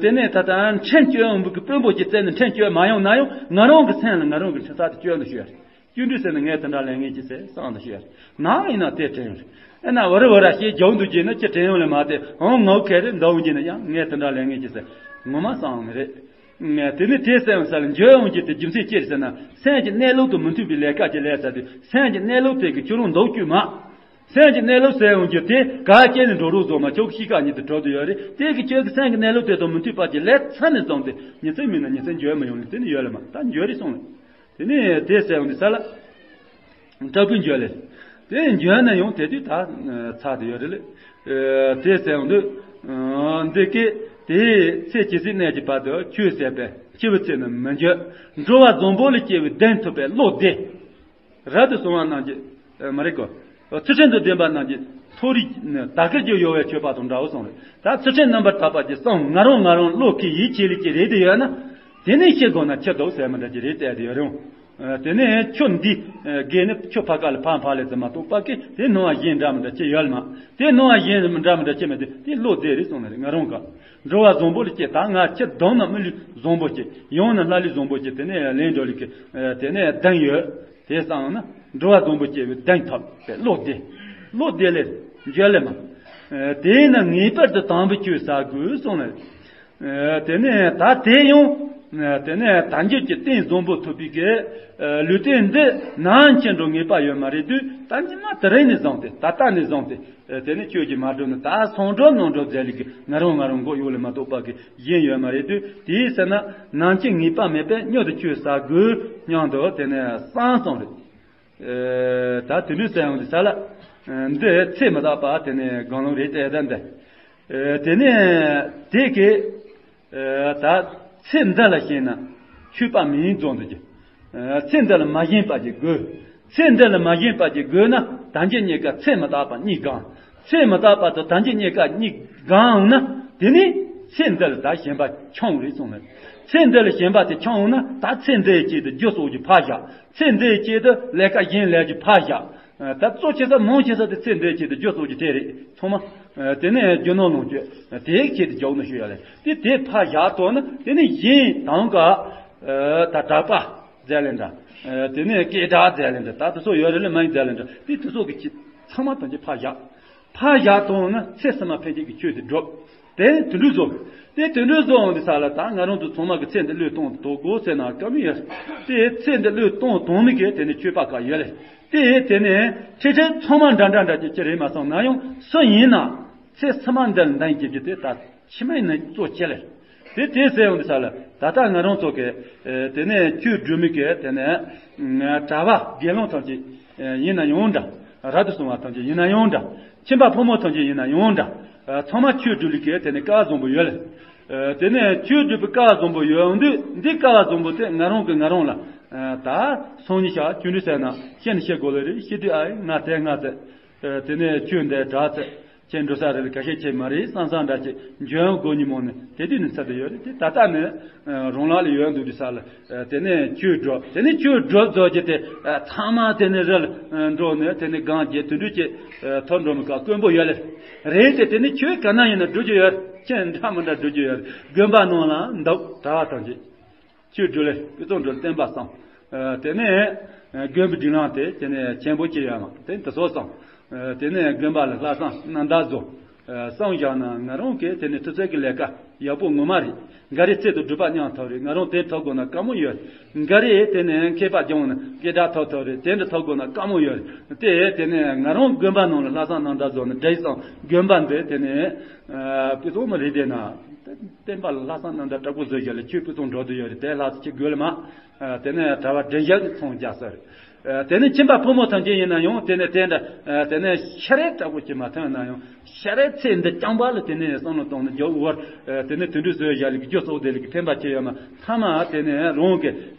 དེ་ནས་ད་ལྟ་ཁྲིམས་གཅོད་འོང་བུ་གི་དཔོན་པོ་གྱི་རྩད་ནས་ཁྲིམས་གཅོད་མ་ཡོང་ན་ཡང་ང་རང་གི་སེམས་ལ་ང་རང་གི་ཁྲིམས་ས་དེ་གཅོད་འདུག་ཤོད་རེད། གཅོད་འདུག་ཟེར་ན་ངས་དེ་འདྲ་ལས་ངན་གྱི་ཟེར་བསམ་འདུག་ཤོད་རེད། ནམ་ཡིན་ན་དེ་དྲན་ཡོང་རེད། ཨེ་ན་བ་རི་བ་ར་ཞེས་རྒྱག་འདུག་རྒྱུ་ན་ཅི་དྲན་ཡོང་ལེ་མ་དེ་འོང་ངའོ་ཁེ་རེད་འདའ་འོང་རྒྱུ་ན་ཡང་ངས་དེ་འདྲ་ལས་ངན་གྱི་ཟེར་ངོ་མ་བསམ་ནི་རེད། དེ་ནི་དེ་སེམས་ས་ལ་འགྱོད་ཡོང་རྒྱུ་དེ་རྒྱུ་མཚན་ཅི་རེད་ཟེར་ན། སེམས་ཀྱི་གནས་ལུགས་དང་མི་མཐུན་པའི་ལས་ཀ་ཅིག་ལས་ཚར་དུས་སེམས་ཀྱི་གནས་ལུགས་དེ་གི་ཁྱོད་རང་འདུག་རྒྱུ་མ། སེམས་ཀྱི་གནས་ལུགས་ཟེར་ཡོང་རྒྱུ་དེ་ག་སྐྱེ་ནས་འགྲོ་རོགས་བཟོ་མ་ཁྱོད་ཀྱི་གཤིས་ཀ་ཉིད་དུ་གྲོལ་དུ་ཡོད་རེད། དེ་གི་ཁྱོད་ཀྱི་སེམས་ཀྱི་གནས་ལུགས་དེ་དང་མི་མཐུན་པ་ཅིག་ལས་ཚར་ནས་བཟུང་སྟེ་ཉིན་མཚན་མིན་ན་ཉིན་མཚན་འགྱོད་མི་ཡོང་ལེ། དེ་ནི་ཡོད་ལེ་མ་ད་འགྱོད་རེད་སོང་ལེ། དེ་ནི་དེ་ཟེར་ཡོང་དུས་ས་ལ། དྲག་པོའི་འགྱོད་ལེ། དེ་འགྱོད་ན་ཡང་དེ་དུས་ད་ཚར་དུ་ཡོད་རེད་ལེ། དེ་ཟེར་ཡོང་དུས། འདི་སྐད་དེའི་ཚེ་ཇི་སྲིད་གནས་ཀྱི་བར་དུ་ཆོས་ཟད་པས། སྐྱེ་བའི་ཚེ་ནི་མི་འགྱུར། འགྲོ་བ་བཟང་པོ་ལ་སྐྱེ་བའི་གདེང་ཐོབ་པའི་བློ་བདེ། རབ་ཏུ་བྱུང་བ་རྣམས་ཀྱི་མ་རེད་གོ། ཚུལ་ཁྲིམས་དང་ལྡན་པ་རྣམས་ཀྱི་མཐོ་རིས་ནི་དག་གིར་གྱུར་ཡོད་པའི་མཆོད་པ་དང་འདྲའོ་གསུངས་རེད། ད་ཚུལ་ཁྲིམས་རྣམ་པར་དག་པ་ཅིག་བསམ་ང་རང་ང་རང་བློ་ཁེལ་ཡིད་ཆེས་ལས་ཀྱི་རེད་དེ་ཡོད་ན། དེ་ནས་ཤེས་དགོས་ན་ཁྱི་དོག་ཟེར་མི་འདྲ་ཅིག་རེད་བསྡད་དེ་ཡོད་རུང་། དེ་ནས་ཁྱོད་འདི་དགེ་ནི་ཁྱོད་ཕ་ཁ་ལ་ཕ་ཕ་ལས་ཙམ་མ་གཏོགས་པ་ཀི་དེ་སྣང་བ་གཞན་འདྲ་མི་འདྲ་ཅི་ཡོད་ལ་མ། དེ་སྣང་བ་གཞན་འདྲ་མི་འདྲ་ཅི་མེད་དེ་དེ་བློ་བདེ་རེད་གསུངས་ནི་རེད། ང་རང་ག་འགྲོ་བ་བཟང་པོ་ལ་སྐྱེ་ད་ང་ཁྱི་གདོང་ན་མི་ལུས་བཟང་པོ་སྐྱེ་ཡང་ན་ལྷ་ལུས་བཟང་པོ་སྐྱེ་དེ་ནས་ལན་འགྲོ་ལི་ཀི་དེ་ནས་གདེང་ཡོད། དེ་བསམ་ན་འགྲོ་བ་བཟང་པོ་སྐྱེ་བའི་གདེང་ཐོབ་པའི་བློ་བདེ། བློ་བདེ་ལས་འཇལ་ལས་མ། དེས་ན་ངེས་པར་དུ་དམ་པའི་ཆོས་བསགས་དགོས་གསུངས་ནས། དེ་ནས་ད་དེ་ཡང་དེ་ནས་དལ་འབྱོར་གྱི་རྟེན་བཟང་པོ་ཐོབ་པའི་གི་ལུས་རྟེན་འདི་ནང་ཆེན་འགྲོ་ངེས་པ་ཡོད་མ་རེད་དུས། ད་ཉི་མ་དེ་རིང་ནས་བཟུང་སྟེ་ད་ལྟ་ནས་བཟུང་སྟེ་དེ་ནས་ཁྱོད་ཀྱིས་མ་འགྲོ་ན་ད་སང་འགྲོ་གནངས་འགྲོ་མཛད་ལས་ཀྱི་ང་རང་ང་རང་མགོ་གཡོག་ལས་མ་གཏོགས་པ་གི་གཞན་ཡོད་མ་རེད་དུས། དེའི་ཟེར་ན་ནང་ཆེན་ངེས་པ་མེད་པས་མྱུར་དུ་ཆོས་བསགས་དགོས་སྙམ་དུ་དེ་ནས་བསམ་སོང་རེད། ད་དུད་འགྲོའི་སྲས་ཡོང་དུས་ས་ལ། འདི་ཚེ་མི་རྟག་པ་དེ་ནས་དགེ་སློང་རེད་དེ་ད་འདི། དེ་ནས་དེ་གི། ད་ཚེ་འདི་ལ་ཞེན་ན་ཆོས་པ་མིན་རྫོགས་འདུག་གི། ཚེ་འདི་ལ་མ་ཞེན་པ་ཅིག་དགོས། ཚེ་འདི་ལ་མ་ཞེན་པ་ཅིག་དགོས་ན་དལ་འབྱོར་རྙེད་དཀའ་ཚེ་མི་རྟག་པ་གཉིས་གང་། ཚེ་མི་རྟག་པ་དང་དལ་འབྱོར་རྙེད་དཀའ་གཉིས་གང་ན་དེ་ནི་ཚེ་འདི་ལ་ད་ཞེན་པ་ཆུང་རེད་གསུངས་ནས། ཚེ་འདི་ལ་ཞེན་པ་དེ་ཆུང་ན་ད་ཚེ་འདིའི་ཆེད་དུ་རྒྱུ་གསོག་རྒྱུ་ཕར་བཞག་ཚེ་འདིའི་ཆེད་དུ་ལས་ཀ་གཞན་ལས་རྒྱུ་ཕར་བཞག་ད་གཙོ་ཆེ་ས་མང་ཆེ་ས་དེ་ཚེ་འདིའི་ཆེད་དུ་རྒྱུ་གསོག་རྒྱུ་དེ་རེད། ཚང་མ། དེ་ནས་རྒྱུ་ནོར་ལོངས་སྤྱོད་དེའི་ཆེད་དུ་རྒྱུག་ནས་ཞུ་ཡ་ལས་དེ་དེ་ཕར་བཞག་ཐོག་ན་དེ་ནས་གཞན་དང་ག་ད་གྲྭ་པ་མཛད་ལེ་འདྲ། དེ་ནས་སྐད་གྲགས་མཛད་ལེ་འདྲ། ད་དེ་ཚོ་ཡོད་རེད་ལ་མ་ཡིན་མཛད་ལེ་འདྲ། དེ་དེ་ཚོ་གི་ཆེད་ཚང་མ་དང་ཆེ་ཕར་བཞག་ཕར་བཞག་ཐོག་ན་ཚེ་ཕྱི་མ་ཕན་ཆད་ཀྱི་ཆོས་དེ་སྒྲུབ། དེ་དུད་འགྲོ་བཟོ། དེ་དུད་འགྲོ་བཟོ་འོང་དུས་ས་ལ་ད་ང་རང་ཚོ་ཚང་མ་གི་ཚེ་འདི་བློས་གཏོང་དོ་དགོས་ཟེར་ན་དཀའ་མོ་ཡོད། དེ་ཚེ་འདི་བློས་གཏོང་དོན་མི་གི་དེ་ནི་ཆོས་པ་ག་ཡོད་ལེ། དེ་དེ་ནི་ཁྲིད་ཁྲིད་ཚང་མ་འདྲ་འདྲ་འདྲ་ཅིག་ཅི་རེད་མ་སོང་ན་ཡང་སུ་ཡིན་ན་ཚེ་ཕྱི་མ་འདི་ལ་འདང་རྒྱག་རྒྱུ་དེ་ད་ཕྱི་མ་ཡིན་ན་གཙོ་ཆེ་ལེ། དེ་དེ་ཟེར་ཡོང་དུས་ས་ལ་ད་ལྟ་ང་རང་ཚོ་གི་དེ་ནི་ཆོས་སྒྲུབ་མི་གི་དེ་ནི་གྲྭ་པ་དགེ་སློང་ཐམས་ཅད་ཡིན་ན་ཡང་འདྲ། རབ་ཏུ་བྱུང་བ་ཐམས་ཅད་ཡིན་ན་ཡང་འདྲ། ཁྱིམ་པ་ཕོ་མོ་ཐམས་ཅད་ཡིན་ན་ཡང་འདྲ། ཚང་མ་ཆོས་སྒྲུབ་ལུགས་ཀྱི་དེ་ནི་སྐལ་བ་བཟང་པོ་ཡོད་ལེ། དེ་ནས་ཆོས་སྒྲུབ་པའི་སྐལ་བ་བཟང་པོ་ཡོད་འོང་དུས་འདི་སྐལ་བ་བཟང་པོ་དེ་ང་རང་གིས་ང་རང་ལ་ད་སང་ཉིན་ཞག་ཆུང་དུས་ཟེར་ན་ཤེས་ནི་ཤེས་དགོས་ལེ་རེད། ཤེས་དུས་ཨ་ང་དེ་ང་དེ་དེ་ནས་ཆོས་འདི་དྲག་ཚེ་ཁྱེད་འགྲོ་ས་རེད་ལ་ཁ་ཤས་ཁྱེད་མ་རེད་བསམ་བསམ་འདྲ་ཅིག་འཇོན་དགོས་ཉིན་མོ་ནི་དེ་དུས་ནི་ཚར་དུ་ཡོད་རེད། དེ་ད་ལྟ་ནི་རང་ལག་ལ་ཡོད་འདུག་དུས་ས་ལ། དེ་ནས་ཆོས་སྒྲུབ། དེ་ནས་ཆོས་སྒྲུབ་རྫོགས་རྒྱུ་དེ་ཚང་མ་དེ་ནས་རི་ལ་འགྲོ་ནས་དེ་ནས་སྒང་རྒྱལ་དུད་འགྲོ་ཅིག་ཐོར་འགྲོ་མི་ཀ་དཀོན་པོ་ཡོད་ལེ། རེད་དེ་དེ་ནས་ཆོས་ག་ན་ཡིན་ན་སྒྲུབ་རྒྱུ་ཡོད། ཁྱེད་འདྲ་མི་འདྲ་སྒྲུབ་རྒྱུ་ཡོད། དགོན་པ་ནང་ལ་འདུག་གྲྭ་བ་ཐམས་ཅད་ཆོས་སྒྲུབ་ལེ་ཕུན་སུམ་ཚོགས་བསྟན་པ་བསམ། དེ་ནས་དགོན་པའི་སྒྲིག་ལམ་དེ་དེ་ནས་ཆེན་པོ་ཅིག་ཡོད་ལ་དེ་དེ་ཚོ་བསམ། དེ་ནས་དགོན་པ་ལ་ལྷག་བསམ་རྣམ་དག་བཟོ། བསམ་བཞག་ན་ང་རང་གིས་དེ་ནས་ཐུགས་སྲས་ཀྱི་ལས་ཀ་ཡག་པོ་ངོ་མ་རེད། འགའ་རེ་ཚེ་དང་སྒྲུབ་པ་མཉམ་ཐོབ་རེད། ང་རང་དེ་ཐོབ་དགོས་ན་དཀའ་མོ་ཡོད། འགའ་རེ་དེ་ནས་མཁས་པ་སྦྱོང་ན་སྐད་གྲགས་ཐོབ་ཐོབ་རེད། དེ་འདྲ་ཐོབ་དགོས་ན་དཀའ་མོ་ཡོད་རེད། དེ་དེ་ནས་ང་རང་དགོན་པ་ནང་ལ་ལྷག་བསམ་རྣམ་དག་བཟོ་ན་འདྲ་ཡི་བསམ། དགོན་པ་འདི་དེ་ནས་ཕུན་སུམ་མ་རེད་དེ་ན། བསྟན་པ་ལ་ལྷག་བསམ་རྣམ་དག་དྲག་པོ་བཟོ་བཞག་ལ་ཆོས་ཕུན་སུམ་འགྲོ་དུ་ཡོད་རེད། དེ་ལྷག་བསམ་ཅིག་དགོས་ལ་མ། དེ་ནས་གྲྭ་པ་འདྲེན་བཞག་གི་ཚོང་རྒྱག་ས་རེད། དེ་ནས་ཁྱིམ་པ་ཕོ་མོ་ཐམས་ཅད་ཡིན་ན་ཡང་དེ་ནས་དེ་འདྲ་དེ་ནས་ཤ་རེ་དྲག་པོ་ཅིག་མ་ཐོན་ན་ཡང་ཤ་རེ་ཚེ་འདི་རྐྱང་པ་ལ་དེ་ནས་བསམ་བློ་གཏོང་ན་རྒྱུ་བོར། དེ་ནས་དུད་འགྲོ་བཟོས་བཞག་ལ་རྒྱུ་གསོག་དེ་ལ་གི་ཕན་པ་ཆེ་ཡོད་མ་ཐ་མ་དེ་ནས་རང་གི་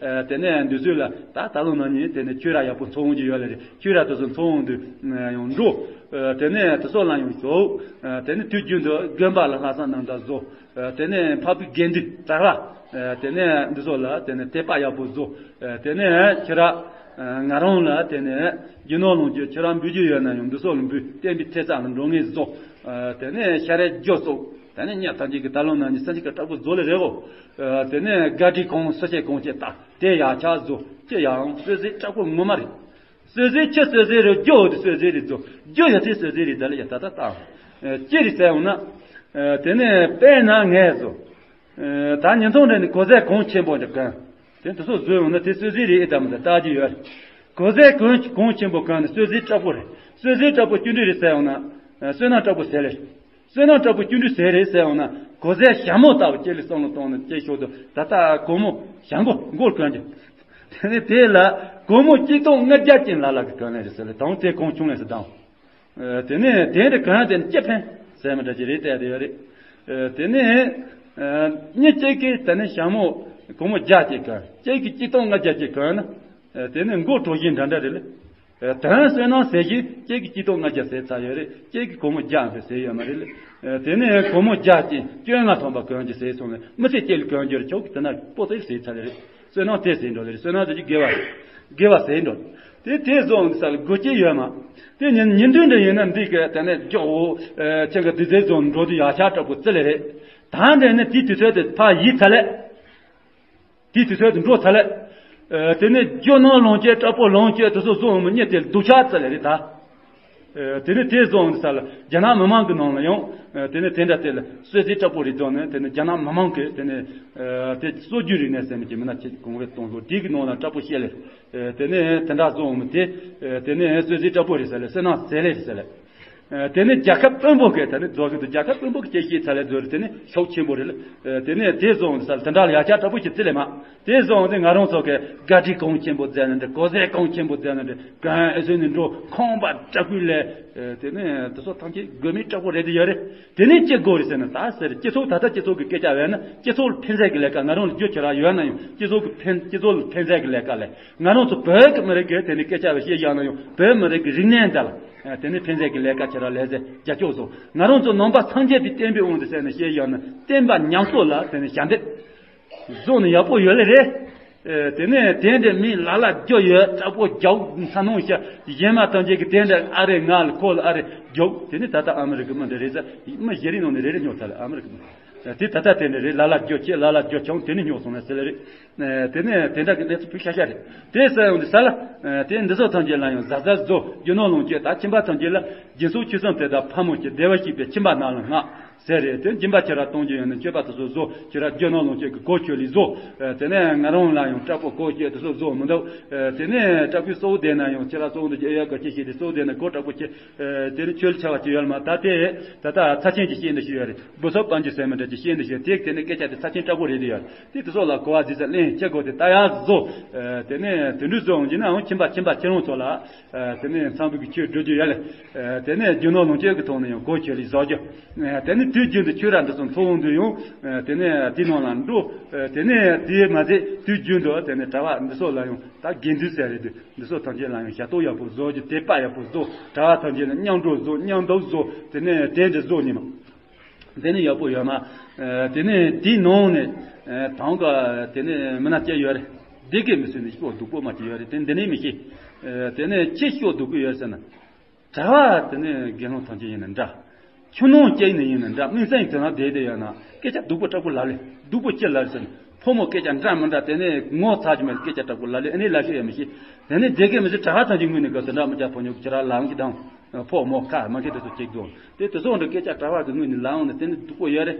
དེ་ནས་འདི་ཚོ་ལ་ད་ད་ལོ་ན་ནི་དེ་ནས་ཆོས་ར་ཡག་པོ་འཚོ་འོང་རྒྱུ་ཡོད་ལ་རེད། ཆོས་ར་དེ་ཚོ་འཚོ་འོང་དུས་ཡང་འགྲོ། དེ་ནས་དེ་ཚོ་ལ་ཡང་ཞོག་དེ་ནས་དུས་རྒྱུན་དུ་དགོན་པ་ལ་ལྷག་བསམ་རྣམ་དག་བཟོ། དེ་ནས་འཕགས་པའི་དགེ་འདུན་གྲྭ་པ། དེ་ནས་འདི་ཚོ་ལ་དེ་ནས་དད་པ་ཡག་པོ་བཟོ། དེ་ནས་ཁྱེད་རང་ང་རང་ལ་དེ་ནས་རྒྱུ་ནོར་ལོངས་སྤྱོད་ཁྱེད་རང་འབུལ་རྒྱུ་ཡོད་ན་ཡང་འདི་ཚོ་ལ་འབུལ། བསྟན་པའི་ཐེབས་རྩ་ལ་འགྲོ་ངེས་བཟོ། དེ་ནས་ཤ་རེ་རྒྱུ་གསོག་དེ་ནས་ཉ་ཐམས་ཅད་ཀྱི་ད་ལོ་ན་ནི་སེམས་ཅན་གྱི་དྲག་པོ་བཟོ་ལེ་རེད་གོ། དེ་ནས་དགའ་སྤྲོའི་གོང་སུ་ཆེ་གོང་ཆེ་ད་དེ་ཡག་ཆགས་བཟོ་ཅི་ཡང་གསོལ་ཟས་དྲག་པོ་ངོ་མ་རེད། གསོལ་ཟས་ཆི་གསོལ་ཟས་རེད། རྒྱུ་འོ་དེ་གསོལ་ཟས་རེད་བཟོ། རྒྱུ་ཡ་ཚེ་གསོལ་ཟས་རེད། ད་ལ་ཡ་ད་ད་ད་ཅི་རེད་ཟེར་འོང་ན། དེ་ནས་དཔེར་ན་ངས་བཟོ། ད་ཉིན་ཐོང་རེ་ནི་གོ་ཟས་གོང་ཆེན་པོ་འདི་གོན། དེ་དེ་ཚོ་བཟོས་འོང་ན་དེ་གསོལ་ཟས་རེད་ཨེ་ད་མི་ད་ལྟ་རྒྱུ་ཡོད། གོ་ཟས་གོང་གོང་ཆེན་པོ་གོན་ནི་གསོལ་ཟས་དྲག་པོ་རེད། གསོལ་ཟས་དྲག་པོ་སྐྱོན་འདྲི་རེད་ཟེར་འོང་ན། བསོད་ནམས་དྲག་པོ་ཟེར་ལེ། བསོད་ནམས་དྲག་པོ་སྐྱོན་འདྲི་ཟེར་རེད་ཟེར་འོང་ན་གོ་ཟས་ཞྭ་མོ་ལྟ་བུ་ཅི་ལས་བསམ་བློ་གཏོང་ནི་ཅི་ཤོག་ཏུ་ད་ལྟ་གོང་མོ་ཞྭ་མགོ་མགོར་གོན་རྒྱུ། དེ་ནས་དེ་ལ་སྒོར་མོ་གཅིག་སྟོང་ལྔ་བརྒྱ་ཅན་ལ་ལ་གི་གང་ལས་རེད་ཟེར་ལ་དང་དེ་གོང་ཆུང་ལས་སུ་དང་། དེ་ནས་དེ་འདྲ་གང་དེ་ནས་སྐྱེ་ཕན་ཟེར་མི་འདྲ་ཅིག་རེད་བལྟས་དེ་ཡོད་རེད། དེ་ནས་མི་གཅིག་གིས་དེ་ནས་ཞྭ་མོ་ སྒོར་མོ་བརྒྱ་ཅིག་གོན། ཁྱེད་ཀྱིས་གཅིག་སྟོང་ལྔ་བརྒྱ་ཅིག་གོན་ན། ཨ། དེ་ནི་མགོ་བྲོ་བཞིན་འདྲ་འདྲ་རེད་ལ། ཨ། དོན་བསོད་ནམས་ཟེར་བཞིན་ཁྱེད་ཀྱིས་གཅིག་སྟོང་ལྔ་བརྒྱ་ཟེར་ཚར་ཡོད་རེད། ཁྱེད་ཀྱིས་སྒོར་མོ་བརྒྱ་ཟེར་ཟེར་ཡོད་མ་རེད་ལ། ཨ། དེ་ནི་སྒོར་མོ་བརྒྱ་ཅིག་སྐྱོན་ལྔ་ཐམ་པ་གོན་གྱི་ཟེར་སོང་ལ། མི་ཚེ་གཅིག་ལ་གོན་རྒྱུར་ཆོག་གི། དེ་ན་པོ་ཏི་ཟེར་ཚར་རེད། བསོད་ནམས་དེ་ཟེར་འགྲོ་ལེ་རེད། བསོད་ནམས་ཟེར་གྱི་དགེ་བ་རེད། དགེ་བ་ཟེར་འགྲོ། དེ་དེ་བཟོ་འོང་ས་ལ་དགོས་ཀྱི་ཡོད་མ། དེ་ཉིན་ཉིན་དུས་འདྲ་ཡིན་ན་འདི་ག་དེ་ནས་མགྱོགས་འོ། ཨ། ཁྱེད་ཀྱི་དུས་ཚོད་བཟོ་འགྲོ་དུས་ཡག་ཤག་དྲག་པོ་བརྩི་ལེ་རེད། ད་འདྲ་ནི་དེའི་དུས་ཚོད་དེ་ཕར་ཡིད་ཚར་ལེ། དེའི་དུས་ཚོད་དེ་འགྲོ་ཚར་ལེ། ཨ། དེ་ནས་རྒྱུ་ནོར་ལོངས་སྤྱོད་དྲག་པོ་ལོངས་སྤྱོད་དེ་ཚོ་བཟོ་འོང་མི་གཉིས་དེ་སྡུག་ཆག་བརྩི་ལེ་རེད་ད། ཨ། དེ་ནས་དེ་བཟོ་འོང་ས་ལ་རྒྱ་ནག་མི་མང་གི་ནང་ལ་ཡང་། ཨ། དེ་ནས་དེ་འདྲ་དེ་ལ་གསོལ་ཚིགས་དྲག་པོ་རེ་བཟོ་ནས། དེ་ནས་རྒྱ་ནག་མི་མང་གི་དེ་ནས། ཨ། དེ་སྲོལ་རྒྱུན་རིག་གནས་ཟེར་མི་གྱི་མི་སྣ་ཆེ་གོང་བའི་གཏོང་ལོ་དེ་གི་ནང་ལ་དྲག་པོ་བཤད་ལེ། ཨ། དེ་ནས་དེ་འདྲ་བཟོ་འོང་མི་དེ། ཨ། དེ་ནས་གསོལ་ཚིགས་དྲག་པོ་རེད་ཟེར་ལེ། བསོད་ནམས་ཟེར་ལེ་རེད་ཟེར་ལེ། ཨ། དེ་ནས་རྒྱལ་ཁབ་དཔོན་པོ་གིས་དེ་ནས་རྫོགས་ཀྱི་འདུག་རྒྱལ་ཁབ་དཔོན་པོ་གིས་ཅེས་བཤད་ཚར་ལེ་རྫོགས་རེད། དེ་ནས་ཤུགས་ཆེན་པོ་རེད་ལ། ཨ། དེ་ནས་དེ་བཟོ་འོང་ས་ལ་དེ་འདྲ་ལ་ཡག་ཆ་དྲག་པོ་ཞིག་བརྩི་ལེ་མ། དེ་བཟོ་འོང་དེ་ང་རང་ཚོ་གི་ག་ཏྲི་གང་ཆེན་པོ་མཛད་ན་འདྲ། གོ་ཟས་གང་ཆེན་པོ་མཛད་ན་འདྲ། གང་ཨེ་སོན་ནས་འགྲོ་ཁང་པ་དྲག་པོ་ལས། ཨ། དེ་ནས་དེ་ཚོ་ཐམས་ཅད་དགོས་མེད་དྲག་པོ་རེད་དེ་ཡོད་རེད། དེ་ནས་ཅི་དགོས་རེད་ཟེར་ན། ད་ཟེར་སྤྱི་ཚོགས་ད་ལྟ་སྤྱི་ཚོགས་ཀྱི་སྐད་ཆ་བས་ན་སྤྱི་ཚོགས་ལ་ཕན་ཟད་ཀྱི་ལས་ཀ། ང་རང་ལ་རྒྱུ་ཁྱོད་རང་ཡོད་ན་ཡང་སྤྱི་ཚོགས་ཀྱི་ཕན་སྤྱི་ཚོགས་ལ་ཕན་ཟད་ཀྱི་ལས་ཀ་ལས། ང་རང་ཚོ་བོད་ཀྱི་མི་རིགས་ཀྱི་དེ་ནས་སྐད་ཆ་བས་བཤད་ཡག་ན་ཡང་བོད་མི་རིགས་ཀྱི་རིག་གནས་འདྲ་ལ། ཨ། དེ་ནས་ཕན་ཟད་ཀྱི་ལས་ཀ་ཁྱོད་རང་ལས་ཟེར་རྒྱ་སྐྱོག་སོང་། ང་རང་ཚོ་ནང་པ་སངས་རྒྱས་པའི་བསྟན་པའི་དབང་དུ་བྱས་ནས་བཤད་ཡག་ན་བསྟན་པ་ཉམས་གསོ་ལ་དེ་ནས་ཞབས་འདེགས་བཟོ་ནས་ཡག་པོ་ཡོད་ལེ་རེད། ཨ། དེ་ནས་དེ་འདྲ་མི་ལ་ལ་རྒྱུ་ཡོད་དྲག་པོ་རྒྱུ་ཚ་ནང་ཤ་གཞན་མ་ཐམས་ཅད་ཀྱི་དེ་འདྲ་ཨ་རེ་ང་ལ་ཁོ་ལ་ཨ་རེ་རྒྱུ། དེ་ནས་ད་ལྟ་ཨ་མི་རི་ཀའི་མི་འདྲ་རེད་ཟེར། མི་བཞི་རིགས་ནང་ནས་རེ་རེ་སྨྱོ་ཚར་ལེ། ཨ་མི་རི་ཀའི་མི། དེ་ད་ལྟ་དེ་འདྲ་རེད། ལ་ལ་རྒྱུ་ཆེ་ལ་ལ་རྒྱུ་ཆུང་དེ་ནས་སྨྱོ་སོང་ན་ཟེར་ལེ་རེད། ཨ། དེ་ནས་དེ་འདྲ་གི་གནས་ཚུལ་བུ་ཤ་ཤ་རེད། དེ་ཟེར་འོང་དུས་ས་ལ། ཨ། དེ་འདི་ཚོ་ཐམས་ཅད་ལ་ཡང་གཟབ་གཟབ་བཟོ། རྒྱུ་ནོར་ལོངས་སྤྱོད་ད་ཁྱིམ་པ་ཐམས་ཅད་ལ་སྦྱིན་སོགས་ཆོས་སམ་དེ་དག་ཕ་མོ་ཆེ་བདེ་བར་གཤེགས་པའི་ཁྱིམ་པ་རྣམས་ལ་བསྔགས་ཟེར་རེད། དེ་སྦྱིན་པ་ཁྱེད་རང་གཏོང་རྒྱུ་ཡོད་ན་སྤྱོད་པ་དེ་ཚོ་བཟོ། ཁྱེད་རང་རྒྱུ་ནོར་ལོངས་སྤྱོད་ཀྱི་གོ་ཆོད་ལེ་བཟོ། ཨ། དེ་ནས་ང་རང་ལ་ཡང་དྲག་པོ་གོ་ཆོད་དེ་ཚོ་བཟོ་མི་འདུག་ཨ། དེ་ནས་དྲག་པོའི་གཙོ་བོ་དེ་ན་ཡང་ཁྱེད་རང་གཙོ་བོ་འདུག་ཨེ་ཡ་ག་ཅི་ཞིག་དེ་གཙོ་བོ་དེ་ན་གོ་དྲག་པོ་ཆེ། ཨ། དེ་ནི་ཆོས་ལ་ཆ་བ་ཅི་ཡོད་མ། ད་དེ་ད་ལྟ་ཚབས་ཆེན་གྱི་ཤེས་འདི་ཞིག་ཡོད་རེད། བུ་སོགས་དཔལ་འབྱོར་ཟེར་མི་འདྲ་ཅིག་ཤེས་འདི་ཞིག་ཡོད། དེ་དེ་ནི་སྐད་ཆ་དེ་ཚབས་ཆེན་དྲག་པོ་རེད་དེ་ཡོད། དེ་དེ་སོགས་ལ་གོ་བ་འདི་ཚ་ལེན་ཅི་དགོས་དེ་ད་ཡག་བཟོ། ཨ། དེ་ནས་དེ་འདྲ་བཟོ་འོང་གི་ན་འོང་ཁྱིམ་པ་ཁྱིམ་པ་ཁྱེད་རང་ཚོ་ལ། ཨ། དེ་ནས་ཚང་པའི་གི་ཆོས་སྒྲུབ་རྒྱུ་ཡོད་ལེ། ཨ། དེ་ནས་རྒྱུ་ནོར་ལོངས་སྤྱོད་ཀྱི་ཐོག་ནས་ཡང་གོ་ཆོད་ལེ་བཟོ་རྒྱུ། ཨ། དེ་ནས་དུས་རྒྱུན་དུ་ཆོས་ར་འདི་ཚོ་འཚོགས་འོང་དུས་ཡང་། ཨ། དེ་ནས་དེའི་ནང་ལ་འགྲོ། ཨ། དེ་ནས་དེའི་མ་ཟད་དུས་རྒྱུན་དུ་དེ་ནས་གྲྭ་པ་འདི་ཚོ་ལ་ཡང་ད་དགེ་འདུན་ཟེར་རེད་དེ། འདི་ཚོ་ཐམས་ཅད་ལ་ཡང་ཞབས་ཏོག་ཡག་པོ་བཟོ་རྒྱུ། དད་པ་ཡག་པོ་བཟོ། གྲྭ་པ་ཐམས་ཅད་ལ་མཉམ་འགྲོ་བཟོ། མཉམ་འདུག་བཟོ། དེ་ནས་དེ་འདྲ་བཟོ་ནི་མ། དེ་ནས་ཡག་པོ་ཡོད་མ། ཨ། དེ་ནས་དེའི་ནང་ནས། ཨ། དང་ག་དེ་ནས་མི་སྣ་སྐྱེ་ཡོད་རེད། བདེ་སྐྱིད་མི་སྲིད་ནས་སྤྱོད་སྡུག་པོ་མ་སྐྱེ་ཡོད་རེད། དེ་འདི་ནས་མི་ཤེས། ཨ། དེ་ནས་ཅི་སྤྱོད་སྡུག་པོ་ཡོད་ཟེར་ན། གྲྭ་པ་དེ་ནས་དགེ་སློང་ཐམས་ཅད་ཡིན་ན་འདྲ། ཆུང་ནང་སྐྱེས་ནས་ཡིན་ན་འདྲ། དམིགས་བསལ་དེ་ན་བསྡད་བསྡད་ཡོད་ན་སྐད་ཆ་སྡུག་པོ་དྲག་པོ་ལབ་ལེ། སྡུག་པོ་ཅི་ལབ་ཟེར་ན། ཕོ་མོ་སྐད་ཆ་འདྲ་མི་འདྲ། དེ་ནས་ངོ་ཚ་གི་མེད་སྐད་ཆ་དྲག་པོ་ལབ་ལེ། ཨ་ནི་ལབ་ཤེས་ཡང་མི་ཤེས། དེ་ནས་བདེ་སྐྱིད་མི་སྲིད། གྲྭ་པ་ཐམས་ཅད་ངུས་ནས་ག་ཟེར་འདྲ་མི་བྱ། ཕོ་ཉོ་ཁྱེད་རང་ལངས་ཀྱི་དང་། ཕོ་མོ་ཁ་མ་ཁེ་དེ་ཚོ་ཅིག་འདུག་དེ་དེ་ཚོ་འདྲ་སྐད་ཆ་གྲྭ་པ་གི་ངུས་ནས་ལབ་འོང་ན་དེ་ནི་སྡུག་པོ་ཡོད་རེད།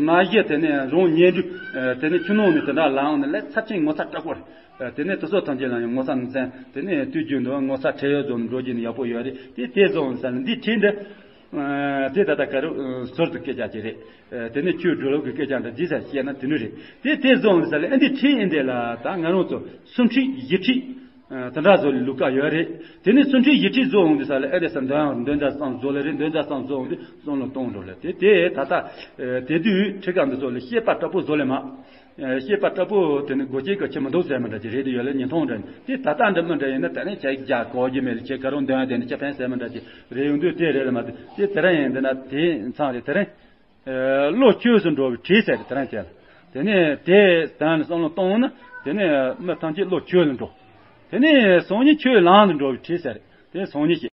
མ་གཞི་དེ་ནས་རང་ཉལ་དུས། ཨ། དེ་ནས་ཆུ་ནང་ནས་དེ་འདྲ་ལབ་འོང་ན་ལས་ཚབས་ཆེན་ངོ་ཚ་དྲག་པོ་རེད། ཨ། དེ་ནས་དེ་ཚོ་ཐམས་ཅད་ལ་ཡང་ངོ་ཚ་མི་འཛེམ། དེ་ནས་དུས་རྒྱུན་དུ་ངོ་ཚ་ཁྲེལ་ཡོད་བཟོ་འགྲོ་རྒྱུ་ནི་ཡག་པོ་ཡོད་རེད། དེ་དེ་བཟོ་འོང་ས་ལ་འདི་ཁྲིད་འདི། ཨ། དེ་ད་ལྟ་ག་རུ། ཨ། ཟུར་དུ་སྐད་ཆ་ཅིག་རེད། ཨ། དེ་ནས་ཆོས་སྒྲུབ་ལུགས་ཀྱི་སྐད་ཆ་འདྲ་འདི་ས་བཤད་ན་དེ་ནི་རེད། དེ་དེ་བཟོ་འོང་ས་ལ་ཨ་འདི་ཁྲིད་ཨེ་འདི་ལ་ད་ང་རང་ཚོ་སུམ་ཁྲིད་བཞི་ཁྲིད། ཨ། དེ་འདྲ་བཟོ་ལུགས་ཀ་ཡོད་རེད། དེ་ནས་སུམ་ཁྲིད་བཞི་ཁྲིད་བཟོ་འོང་དུས་ས་ལ་ཨེ་རེད་ས་འདོན་འདོན་ད་སང་བཟོ་ལེ་རེད། འདོན་ད་སང་བཟོ་འོང་དུས་བསམ་བློ་གཏོང་འགྲོ་ལེ། དེ་དེ་ད་ལྟ། ཨ། དེ་དུས་ཁྲིད་ཀ་འདི་ཚོ་ལ་བཤད་པ་དྲག་པོ་བཟོ་ལེ་མ། ཨ། བཤད་པ་དྲག་པོ་དེ་ནི་དགོས་ཀྱི་ག་ཆེ་མི་འདུག་ཟེར་མི་འདྲ་ཅིག་རེད་དེ་ཡོད་ལེ། ཉན་ཐོང་འདྲ་ནི་དེ་ད་ལྟ་འདྲ་མི་འདྲ་ཡིན་ན་ད་ནི་ཆ་ཡིག་རྒྱག་གོ་གི་མེད་ལེ། ཁྱེད་ཀ་རུ་འདོན་དེ་ནི་ཆ་ཕན་ཟེར་མི་འདྲ་ཅིག་རེད་ཡོང་དུས་དེ་རེད་ལེ་མ། དེ་དེ་དེ་རིང་ཡིན་འདི་ན་དེ་མཚམས་རེད། དེ་རིང་། ཨ། བློ་ཆོས་སུ་འགྲོ་བའི་ཁྲིད་ཟེར་དེ་རིང་དེ་ལ། དེ་ནས་དེ་དོན་ནི་བསམ་བློ་གཏོང་ན་དེ་ནས་མི་ཐམས་ཅད་བློ་ཆོས་ལ་འགྲོ། དེ་ནས་སང་ཉིན་ཆོས་ལམ་དུ་འགྲོ་བའི་ཁྲིད་ཟེར། དེ་སང་ཉིན་ཞིག